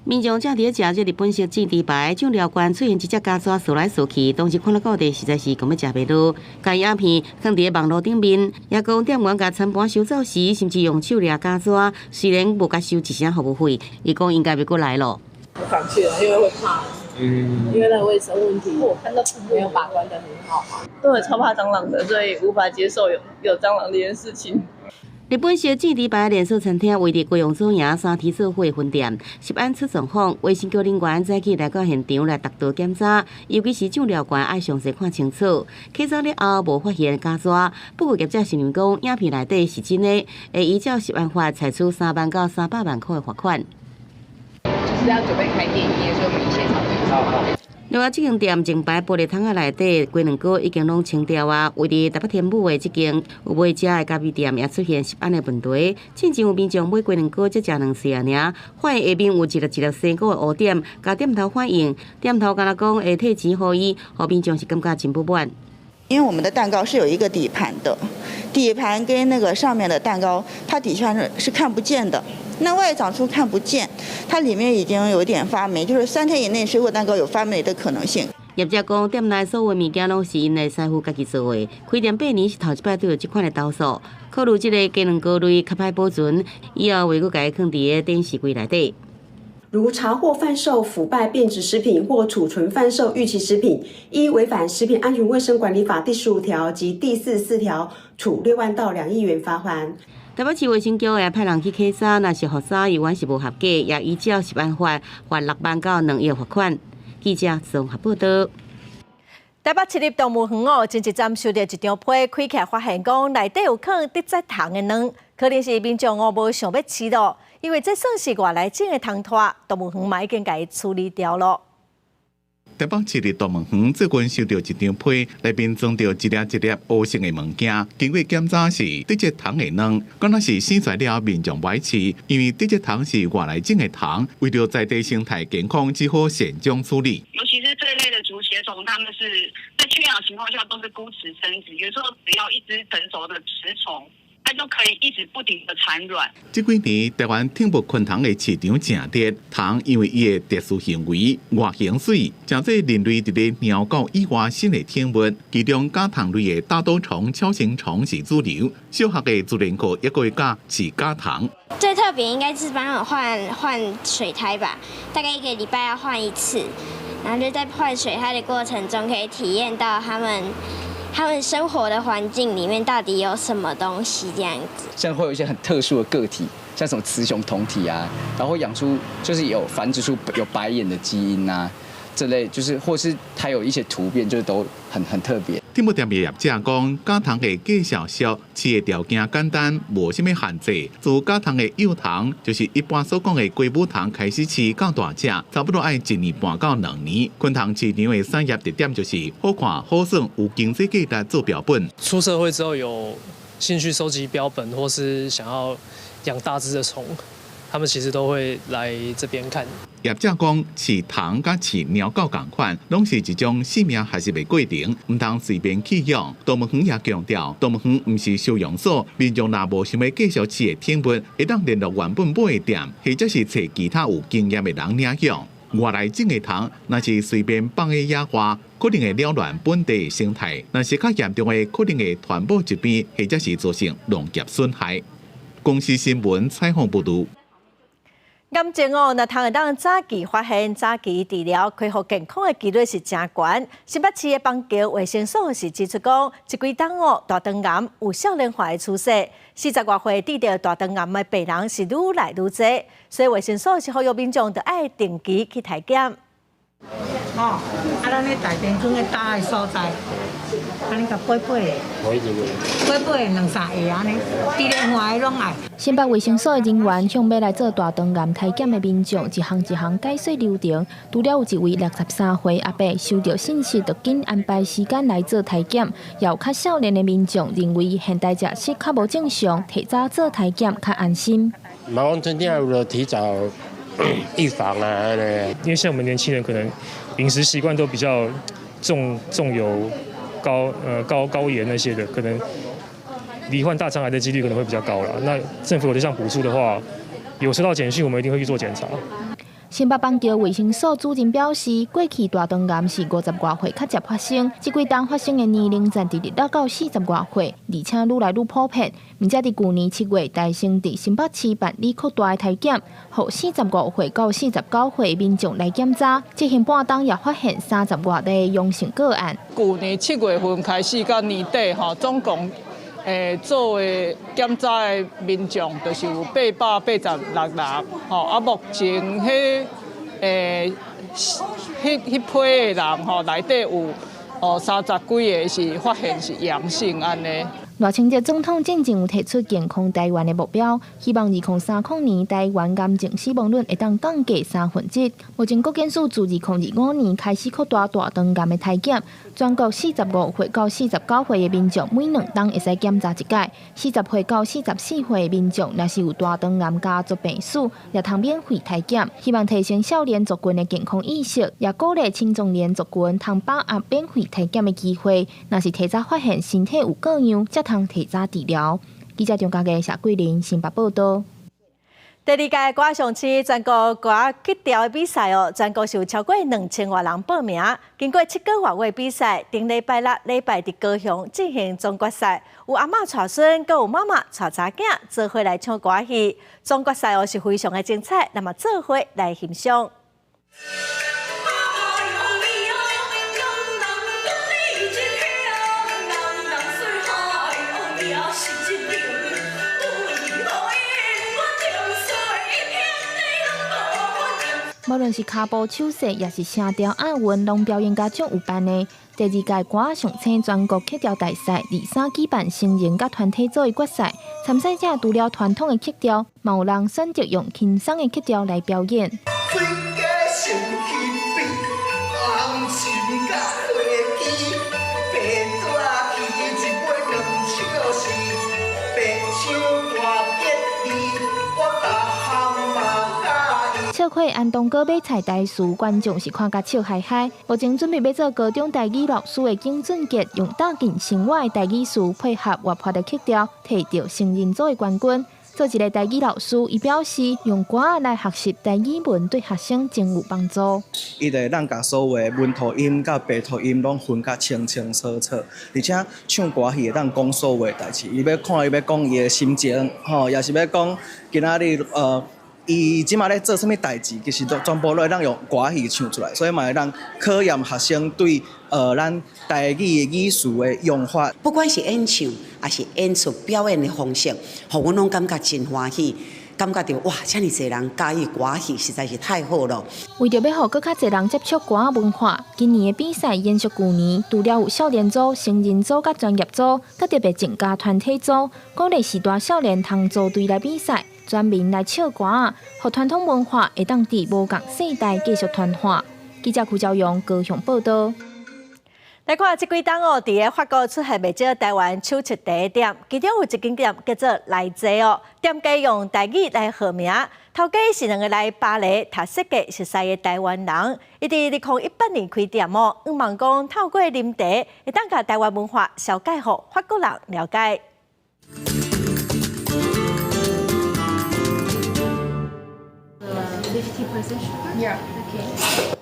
[SPEAKER 10] 民眾正佇咧食這日本式煎豬排，醬料罐出現一隻曱甴踅來踅去，當時看了顧地實在是講欲食袂落，共影片放佇咧網路頂面，也講店員共餐盤收走時，甚至用手掠曱甴，雖然無共收一聲服務費，伊講應該袂閣來囉。
[SPEAKER 24] 不敢去了，因為會怕，因為那個衛生問題，我看到沒有把關得很好嘛。
[SPEAKER 25] 都係超怕蟑螂的，所以無法接受有蟑螂這件事情。
[SPEAKER 10] 日本式煎豬排連鎖餐廳位佇高雄左營三鐵做伙分店，食安出狀況，衛生局人員早起來到現場來督導檢查，尤其是醬料罐愛詳細看清楚。檢查了後無發現曱甴，不過業者承認講影片內底是真的，會依照食安法採取3萬到300萬塊的罰款。
[SPEAKER 24] 就是要準備開店營業，所以我們現場。
[SPEAKER 10] 另外，這間店前排玻璃窗仔內底雞卵糕已經攏清掉啊。位佇台北天母的這間有賣食的咖啡店也出現食安的問題。進前有民眾買雞卵糕才食兩喙爾，發現下面有一粒一粒生菇的烏點，共店頭反映，店頭干焦講會退錢予伊，予民眾是感覺真不滿。
[SPEAKER 26] 因為我們的蛋糕是有一個底盤的，底盤跟那個上面的蛋糕，它底下是看不見的。那外長處看不見，它裡面已經有點發霉，就是3天以內水果蛋糕有發霉的可能性。
[SPEAKER 10] 業者講，店內所有物件攏是𪜶的師傅家己做的。開店8年是頭一擺拄著這款的投訴，考慮這个雞卵糕類較歹保存，以後袂閣共伊囥佇个展示櫃內底。
[SPEAKER 27] 如查獲販售腐敗變質食品或儲存販售逾期食品，依違反食品安全衛生管理法第15條及第44條，處6萬到2億元罰鍰。
[SPEAKER 10] 台北市衛生局會派人去稽查，若是予查猶原是無合格，也依照食安法罰6萬到2億罰款。記者綜合報道。
[SPEAKER 1] 台北市立動物園哦，前一陣收著一張批，開起來發現講內底有囥竹節蟲的卵，可能是民眾哦無想欲飼囉，因為這算是外來種的蟲豸，動物園嘛已經共伊處理掉囉。
[SPEAKER 2] 台北市立動物園最近收著一張批，內面裝著一粒一粒烏色的物件，經過檢查是竹節蟲的卵，敢若是生出來了民眾欲飼，因為竹節蟲是外來種的蟲，為著在地生態健康，只好善終處理。
[SPEAKER 28] 尤其是這類的竹節蟲，它們是在缺氧情況下都是孤雌生殖，有時候只要一隻成熟的雌蟲，它就可以一直不停的產卵。
[SPEAKER 2] 這幾年台灣寵物昆蟲的市場誠熱，蟲因為伊的特殊行為、外形媠，成做人類佇咧貓狗以外新的寵物。其中甲蟲類的大兜蟲、鍬形蟲是主流，小學的自然課也會教飼甲蟲。
[SPEAKER 29] 最特別應該是幫我換換水苔吧，大概一個禮拜要換一次，然後就在換水苔的過程中可以體驗到他們他們生活的環境裡面到底有什麼東西這樣子。
[SPEAKER 6] 像會有一些很特殊的個體，像什麼雌雄同體啊，然後養出就是有繁殖出有白眼的基因啊，這類就是或是它有一些突變，就是都很特別。
[SPEAKER 2] 寵物店的業者講，甲蟲的價數俗，飼的條件簡單，無啥物限制。自甲蟲的幼蟲，就是一般所講的雞母蟲開始飼到大隻，差不多愛一年半到2年。昆蟲市場的產業特點就是好看、好耍、有經濟價值做標本。
[SPEAKER 7] 出社會之後有興趣收集標本，或是想要養大隻的蟲，他們其實都會來這邊看。
[SPEAKER 2] 業者講，飼蟲佮飼貓狗仝款，攏是一種生命學習的過程，毋通隨便棄養。動物園也強調，動物園毋是收容所，民眾若無想欲繼續飼的寵物，會當聯絡原本買的店，或者是揣其他有經驗的人領養。外來種的蟲，若是隨便放佇野外，可能會擾亂本地的生態；若是較嚴重的，可能會傳播疾病，或者是造成農業損害。公視新聞採訪報導。
[SPEAKER 1] 癌症哦，若通會當早期發現、早期治療、恢復健康的幾率是誠懸。新北市的邦橋衛生所是指出講，這幾冬哦，大腸癌有少年化的趨勢，40外歲得著大腸癌的病人是愈來愈濟，所以衛生所是呼籲民眾著愛定期去體檢。
[SPEAKER 11] 哦，啊，咱咧大便囥咧焦的所在，按呢共掰掰的，掰掰兩三下按呢，佇咧外攏愛。
[SPEAKER 12] 新北衛生所的人員向欲來做大腸癌體檢的民眾一項一項解說流程。除了有一位63歲阿伯收著信息，就緊安排時間來做體檢。也有較少年的民眾認為現代食食較無正常，提早做體檢較安心。
[SPEAKER 13] 嘛，講真正有了提早預防啊，
[SPEAKER 14] 因為像我們年輕人可能飲食習慣都比較重重油、高鹽那些的，可能罹患大腸癌的幾率可能會比較高啦。那政府有這項補助的話，有收到簡訊，我們一定會去做檢查。
[SPEAKER 12] 新北邦橋衛生所主任表示，過去大腸癌是50外歲較捷發生，這幾冬發生的年齡層佇26到40外歲，而且愈來愈普遍。毋過佇舊年7月，台生佇新北市辦理擴大的體檢，予45歲到49歲民眾來檢查，這行半冬也發現30外例陽性個案。
[SPEAKER 15] 舊年7月份開始到年底，吼，總共做的檢查的民眾就是有886人，吼啊，目前彼批的人吼，內底有30幾个是發現是陽性按呢。
[SPEAKER 12] 賴清德總統進前有提出健康台灣的目標，希望2030年台灣癌症死亡率會當降低1/3。目前國健署自2025年開始擴大大腸癌的體檢，全國45歲到49歲的民眾每2冬會使檢查一擺。40歲到44歲的民眾，若是有大腸癌家族病史，也通免費體檢。希望提升少年族群的健康意識，也鼓勵青壯年族群通把握免費體檢的機會。若是提早發現身體有過樣，才通提早治療。記者張家傑、謝桂林新北報道。
[SPEAKER 1] 第二屆歌仔上青全國歌仔曲調的比賽哦，全國是有超過2000外人報名。經過7個外月比賽，頂禮拜六禮拜佇高雄進行總決賽，有阿嬤帶孫，閣有媽媽帶查囝，做伙來唱歌仔戲。總決賽哦是非常的精彩，咱嘛做伙來欣賞。
[SPEAKER 12] 無論是跤步手勢，抑是聲調押韻，攏表演甲足有範的。第二屆歌仔上青全國曲調大賽，二三舉辦成人佮團體組的決賽，參賽者除了傳統的曲調，嘛有人選擇用輕鬆的曲調來表演。笑看安東哥買菜台詞，觀眾是看甲笑嗨嗨。目前準備欲做高中台語老師的景俊傑，用貼近生活的台語詞配合活潑的曲調，摕著成人組的冠軍。做一个台語老師，伊表示用歌仔來學習台語文對學生真有幫助。
[SPEAKER 16] 伊就會當共所有的文頭音佮白頭音攏分甲清清楚楚，而且唱歌戲會當講所有的代誌。伊欲看，伊欲講伊的心情，吼，抑是欲講今仔日。伊這馬咧做啥物代誌，其實都全部攏會當用歌仔戲唱出來，所以嘛會當考驗學生對咱台語的語詞的用法。
[SPEAKER 4] 不管是演唱，抑是演出表演的方式，予阮攏感覺真歡喜，感覺著哇，遮爾濟人佮意歌仔戲，實在是太好了。
[SPEAKER 12] 為著欲予閣較濟人接觸歌仔文化，今年的比賽延續舊年，除了有少年組、成人組佮專業組，閣特別增加團體組，鼓勵序大少年通組隊來比賽，全民來唱歌仔，予傳統文化會當佇無仝世代繼續傳承。記者柯昭陽高雄報導。
[SPEAKER 1] 來看這幾冬哦，佇个法國出現袂少台灣手冊茶店，其中有一間店叫做來坐哦，店家用台語來號名，頭家是兩个來巴黎讀設計碩士的台灣人，伊佇2018年開店哦，向望講透過啉茶，會當共台灣文化紹介予法國人了解。
[SPEAKER 8] 50% sugar? Yeah. Okay.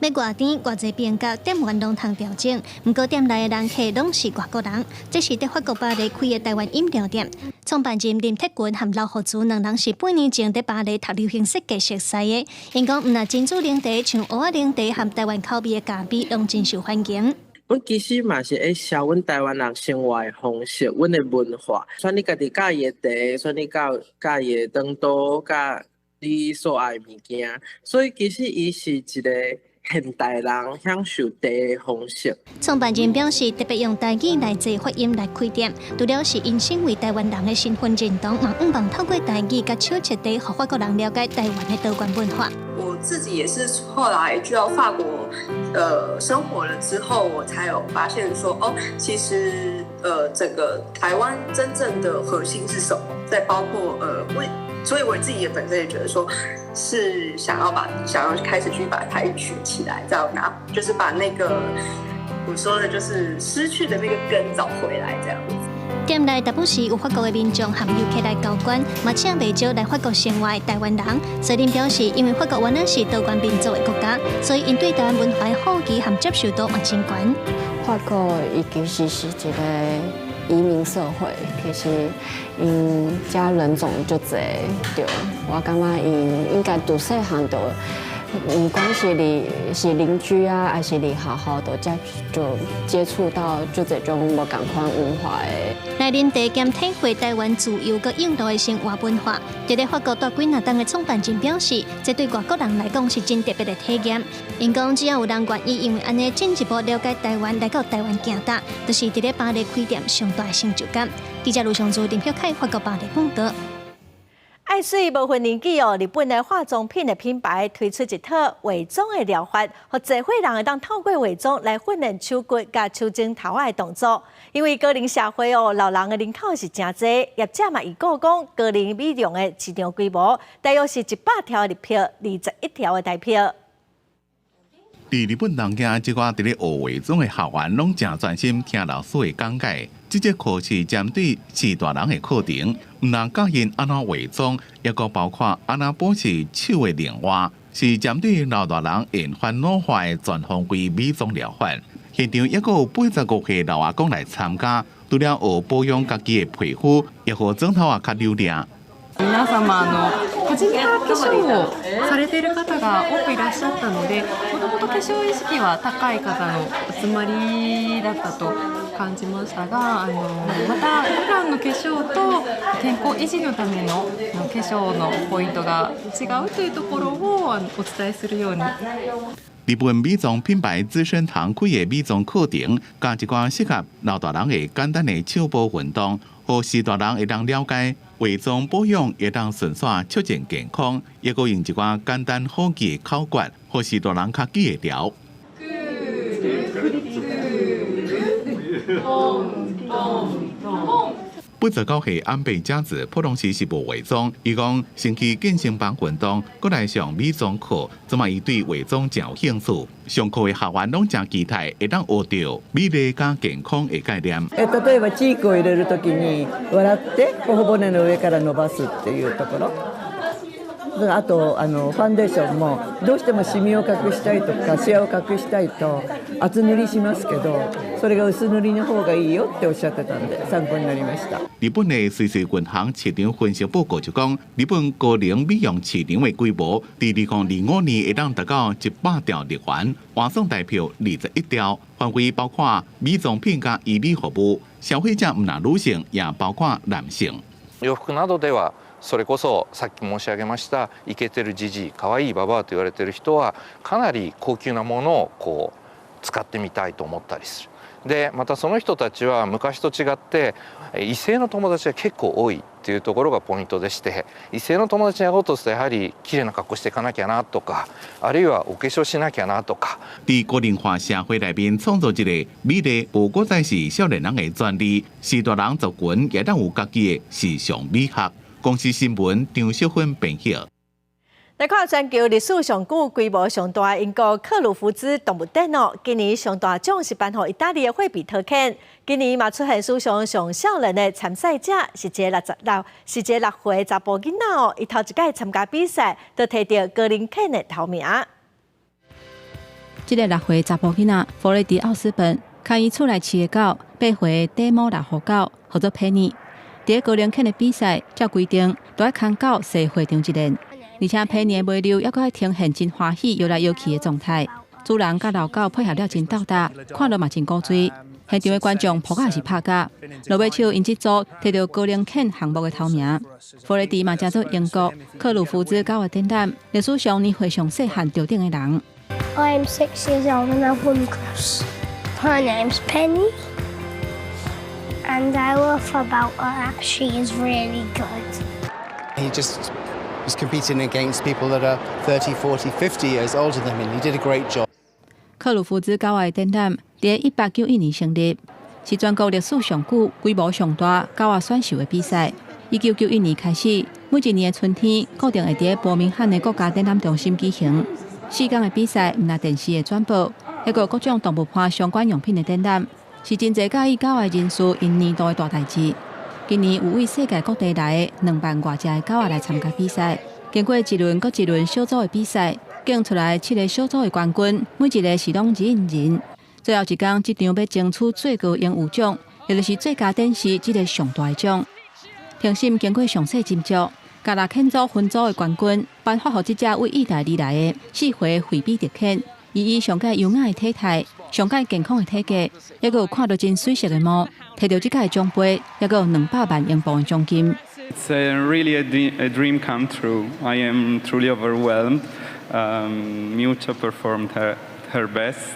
[SPEAKER 9] 欲偌甜偌濟冰角，店員攏通調整。毋過店內的人客攏是外國人。這是佇法國巴黎開的台灣飲料店。創辦人林鐵群和劉福慈兩人是8年前佇巴黎讀流行設計碩士的。𪜶講，毋但珍珠奶茶，像芋仔奶茶和台灣口味的咖啡，攏真受歡迎。
[SPEAKER 18] 阮其實嘛是會紹阮台灣人生活的方式，阮的文化。選你家己佮意的茶，選你佮意的腸道，佮你所愛的物件。所以其實伊是一个現代人享受茶的方式。
[SPEAKER 9] 創辦人表示，特別用台語來做發音來開店，除了是𪜶身為台灣人的身份認同，嘛向望透過台語佮手冊茶，予法國人了解台灣的多元文化。
[SPEAKER 19] 我自己也是後來去到法國，生活了之後，我才有發現說，哦，其實，整個台灣真正的核心是什麼？再包括，所以我自己也本身也覺得說，是想要開始去把台語學起來，這樣拿，就是把那個我說的，就是失去的那個根找回來，這樣子。
[SPEAKER 9] 店內大部時有法國的民眾和遊客來交關，嘛請袂少來法國生活的台灣人。所以表示，因為法國原來是多元民族的國家，所以𪜶對台灣文化的好奇和接受度嘛真懸。
[SPEAKER 20] 法國伊其實是一个移民社會，其實𪜶遮人種足濟，對，我感覺𪜶應該佇細漢就，毋管是佇是鄰居啊，抑是佇學校，都接觸到足濟種無仝款文化的。
[SPEAKER 9] 來啉茶兼體會台灣自由佮印度的生活文化。佇咧法國蹛幾若冬的創辦人表示，這對外國人來講是真特別的體驗。𪜶講，只要有人願意因為按呢進一步了解台灣，來到台灣行踏，就是佇咧巴黎開店上大的成就感。記者盧尚珠、林旭凱，法國巴黎報導。
[SPEAKER 1] 愛媠無分年紀哦，日本的化妝品的品牌推出一套化妝的療法，予濟歲人會當透過化妝來訓練手骨佮手指頭仔的動作。因為高齡社會哦，老人的人口是誠濟，業者嘛預估講高齡美容的市場規模大約是100兆日幣，21兆的台幣。
[SPEAKER 2] 佇日本東京，這寡佇咧學化妝的學員攏誠專心聽老師的講解。這節課是針對序大人的課程，毋但教𪜶按怎化妝，抑閣包括按怎保持手的靈活，是針對老大人延緩老化的全方位美妝療法。現場抑閣有85歲老阿公來參加，除了學保養家己的皮膚，也予妝頭仔較溜靚。
[SPEAKER 21] 皆様初めから化粧をされている方が多くいらっしゃったので、もともと化粧意識は高い方の集まりだったと感じましたが、また普段の化粧と健康維持のための化粧のポイントが違うというところをお伝えするように。
[SPEAKER 2] 日本美妝品牌資生堂開的美妝課程，教一寡適合老大人的簡單的手部運動，予序大人會當了解化妝保養會當順紲促進健康，抑閣用一寡簡單好記的口訣，予序大人較記會牢。89歲安倍佳子普通時是無化妝，伊講先去健身房運動，閣來上美妝課，這馬伊對化妝誠有興趣。上課的學員攏誠期待會當學著美麗佮健康的概念。
[SPEAKER 22] 例えばチークを入れる時に笑って頬骨の上から伸ばすっていうところ。
[SPEAKER 3] あとファンデーションもどうしてもシミを隠したいとかシワを隠したいと厚塗りしますけど、それが薄塗りの方がいいよっておっしゃってたんで参考になりました。
[SPEAKER 2] 日本的瑞士銀行市場分析報告就講，日本高齡美容市場的規模，佇2025年會當達到100兆日元，換算台幣21兆，範圍包括美妝品佮醫美服務，消費者毋但女性，也包括男性。
[SPEAKER 5] 洋服などではそれこそさっき申し上げましたイケてるジジイ可愛いババアと言われてる人はかなり高級なものをこう使ってみたいと思ったりする。でまたその人たちは昔と違って異性の友達が結構多いっていうところがポイントでして、異性の友達に会おうとするとやはり綺麗な格好していかなきゃなとか、あるいはお化粧しなきゃなとか。
[SPEAKER 2] 佇高齡化社會內面創造一個美麗無閣再是少年人的專利，是大人族群也當有家己的時尚美學。公視新聞張淑芬編譯。
[SPEAKER 1] 來看全球歷史上久、規模上大英國克魯夫茲動物展哦，今年上大獎是頒予意大利的惠比特犬。今年嘛出現史上上少年的參賽者，是一个66，是一個6歲查埔囡仔哦，伊頭一擺參加比賽，就提著高齡犬的頭名。
[SPEAKER 17] 這个6歲查埔囡仔弗雷迪奧斯本，牽伊厝內飼的狗，8歲短毛獵戶狗，號做佩妮。佇高齡犬的比賽，照規定都愛牽狗踅會場一輪。而且佩妮的尾溜猶閣愛呈現真歡喜搖來搖去的狀態，主人佮老狗配合了真鬥搭，看了嘛真古錐。現場的觀眾噗仔是拍甲，落尾手𪜶這組提著高齡犬項目的頭名。弗雷迪嘛成做英國克魯夫茲狗仔展覽歷史上年歲上細漢得獎的人。
[SPEAKER 8] I'm 6 years old and I've won Crufts. Her name's Penny, and I love about her. She is really good.
[SPEAKER 22] He just was competing against people that are 30, 40, 50 years older than him. He did a great job.
[SPEAKER 17] 克魯夫茲狗仔展覽佇1891年成立，是全國歷史上久、規模上大狗仔選秀的比賽。1991年開始，每一年的春天，固定會佇伯明翰的國家展覽中心舉行。4天的比賽，毋但電視會轉播，猶閣有各種動物伴相關用品的展覽，是真濟佮意狗仔人士𪜶年度的大代誌。今年有對世界各地來的2萬外隻的狗仔來參加比賽，經過一輪閣一輪小組的比賽，揀出來7個小組的冠軍，每一個是攏人人。最後一工，這場欲爭取最高榮譽獎，也就是最佳展示這个上大的獎。評審經過詳細斟酌，共獵犬組分組的冠軍頒發予這隻對意大利來的4歲惠比特犬，伊以上蓋優雅的體態、上蓋健康的體格，猶閣有看著真媠色的毛，提著這屆獎盃，猶閣有200萬英鎊的獎金。
[SPEAKER 23] It's really a dream come true. I am truly overwhelmed. Miuccia performed her best.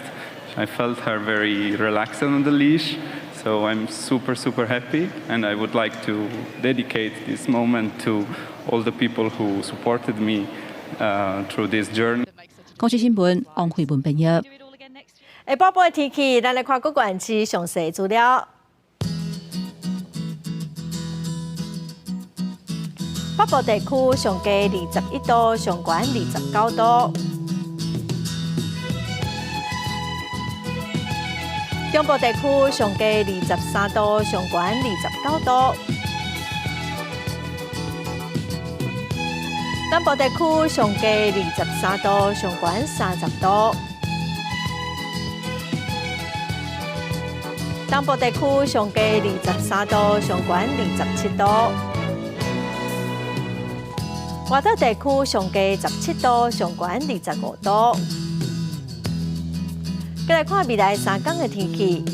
[SPEAKER 23] I felt her very relaxed on the leash. So I'm super, super happy, and I would like to dedicate this moment to all the people who supported me through this journey.
[SPEAKER 17] 公視新聞王慧文編譯。
[SPEAKER 1] 下晡晡的天氣，咱來看各縣市詳細資料。北部地區上低21度，上懸29度。中部地區上低23度，上懸29度。南部地區上低23度，上懸30度。東部地區上低23度，上懸27度。外島地區上低17度，上懸25度。閣來看未來3天的天氣。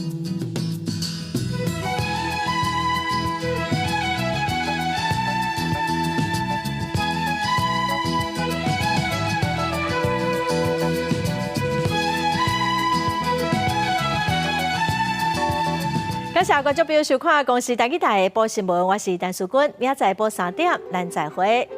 [SPEAKER 1] 感謝觀眾朋友收看公視台語台的報新聞，我是陳淑君，明仔載晡3點，咱再會。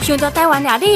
[SPEAKER 6] 想著台灣料理。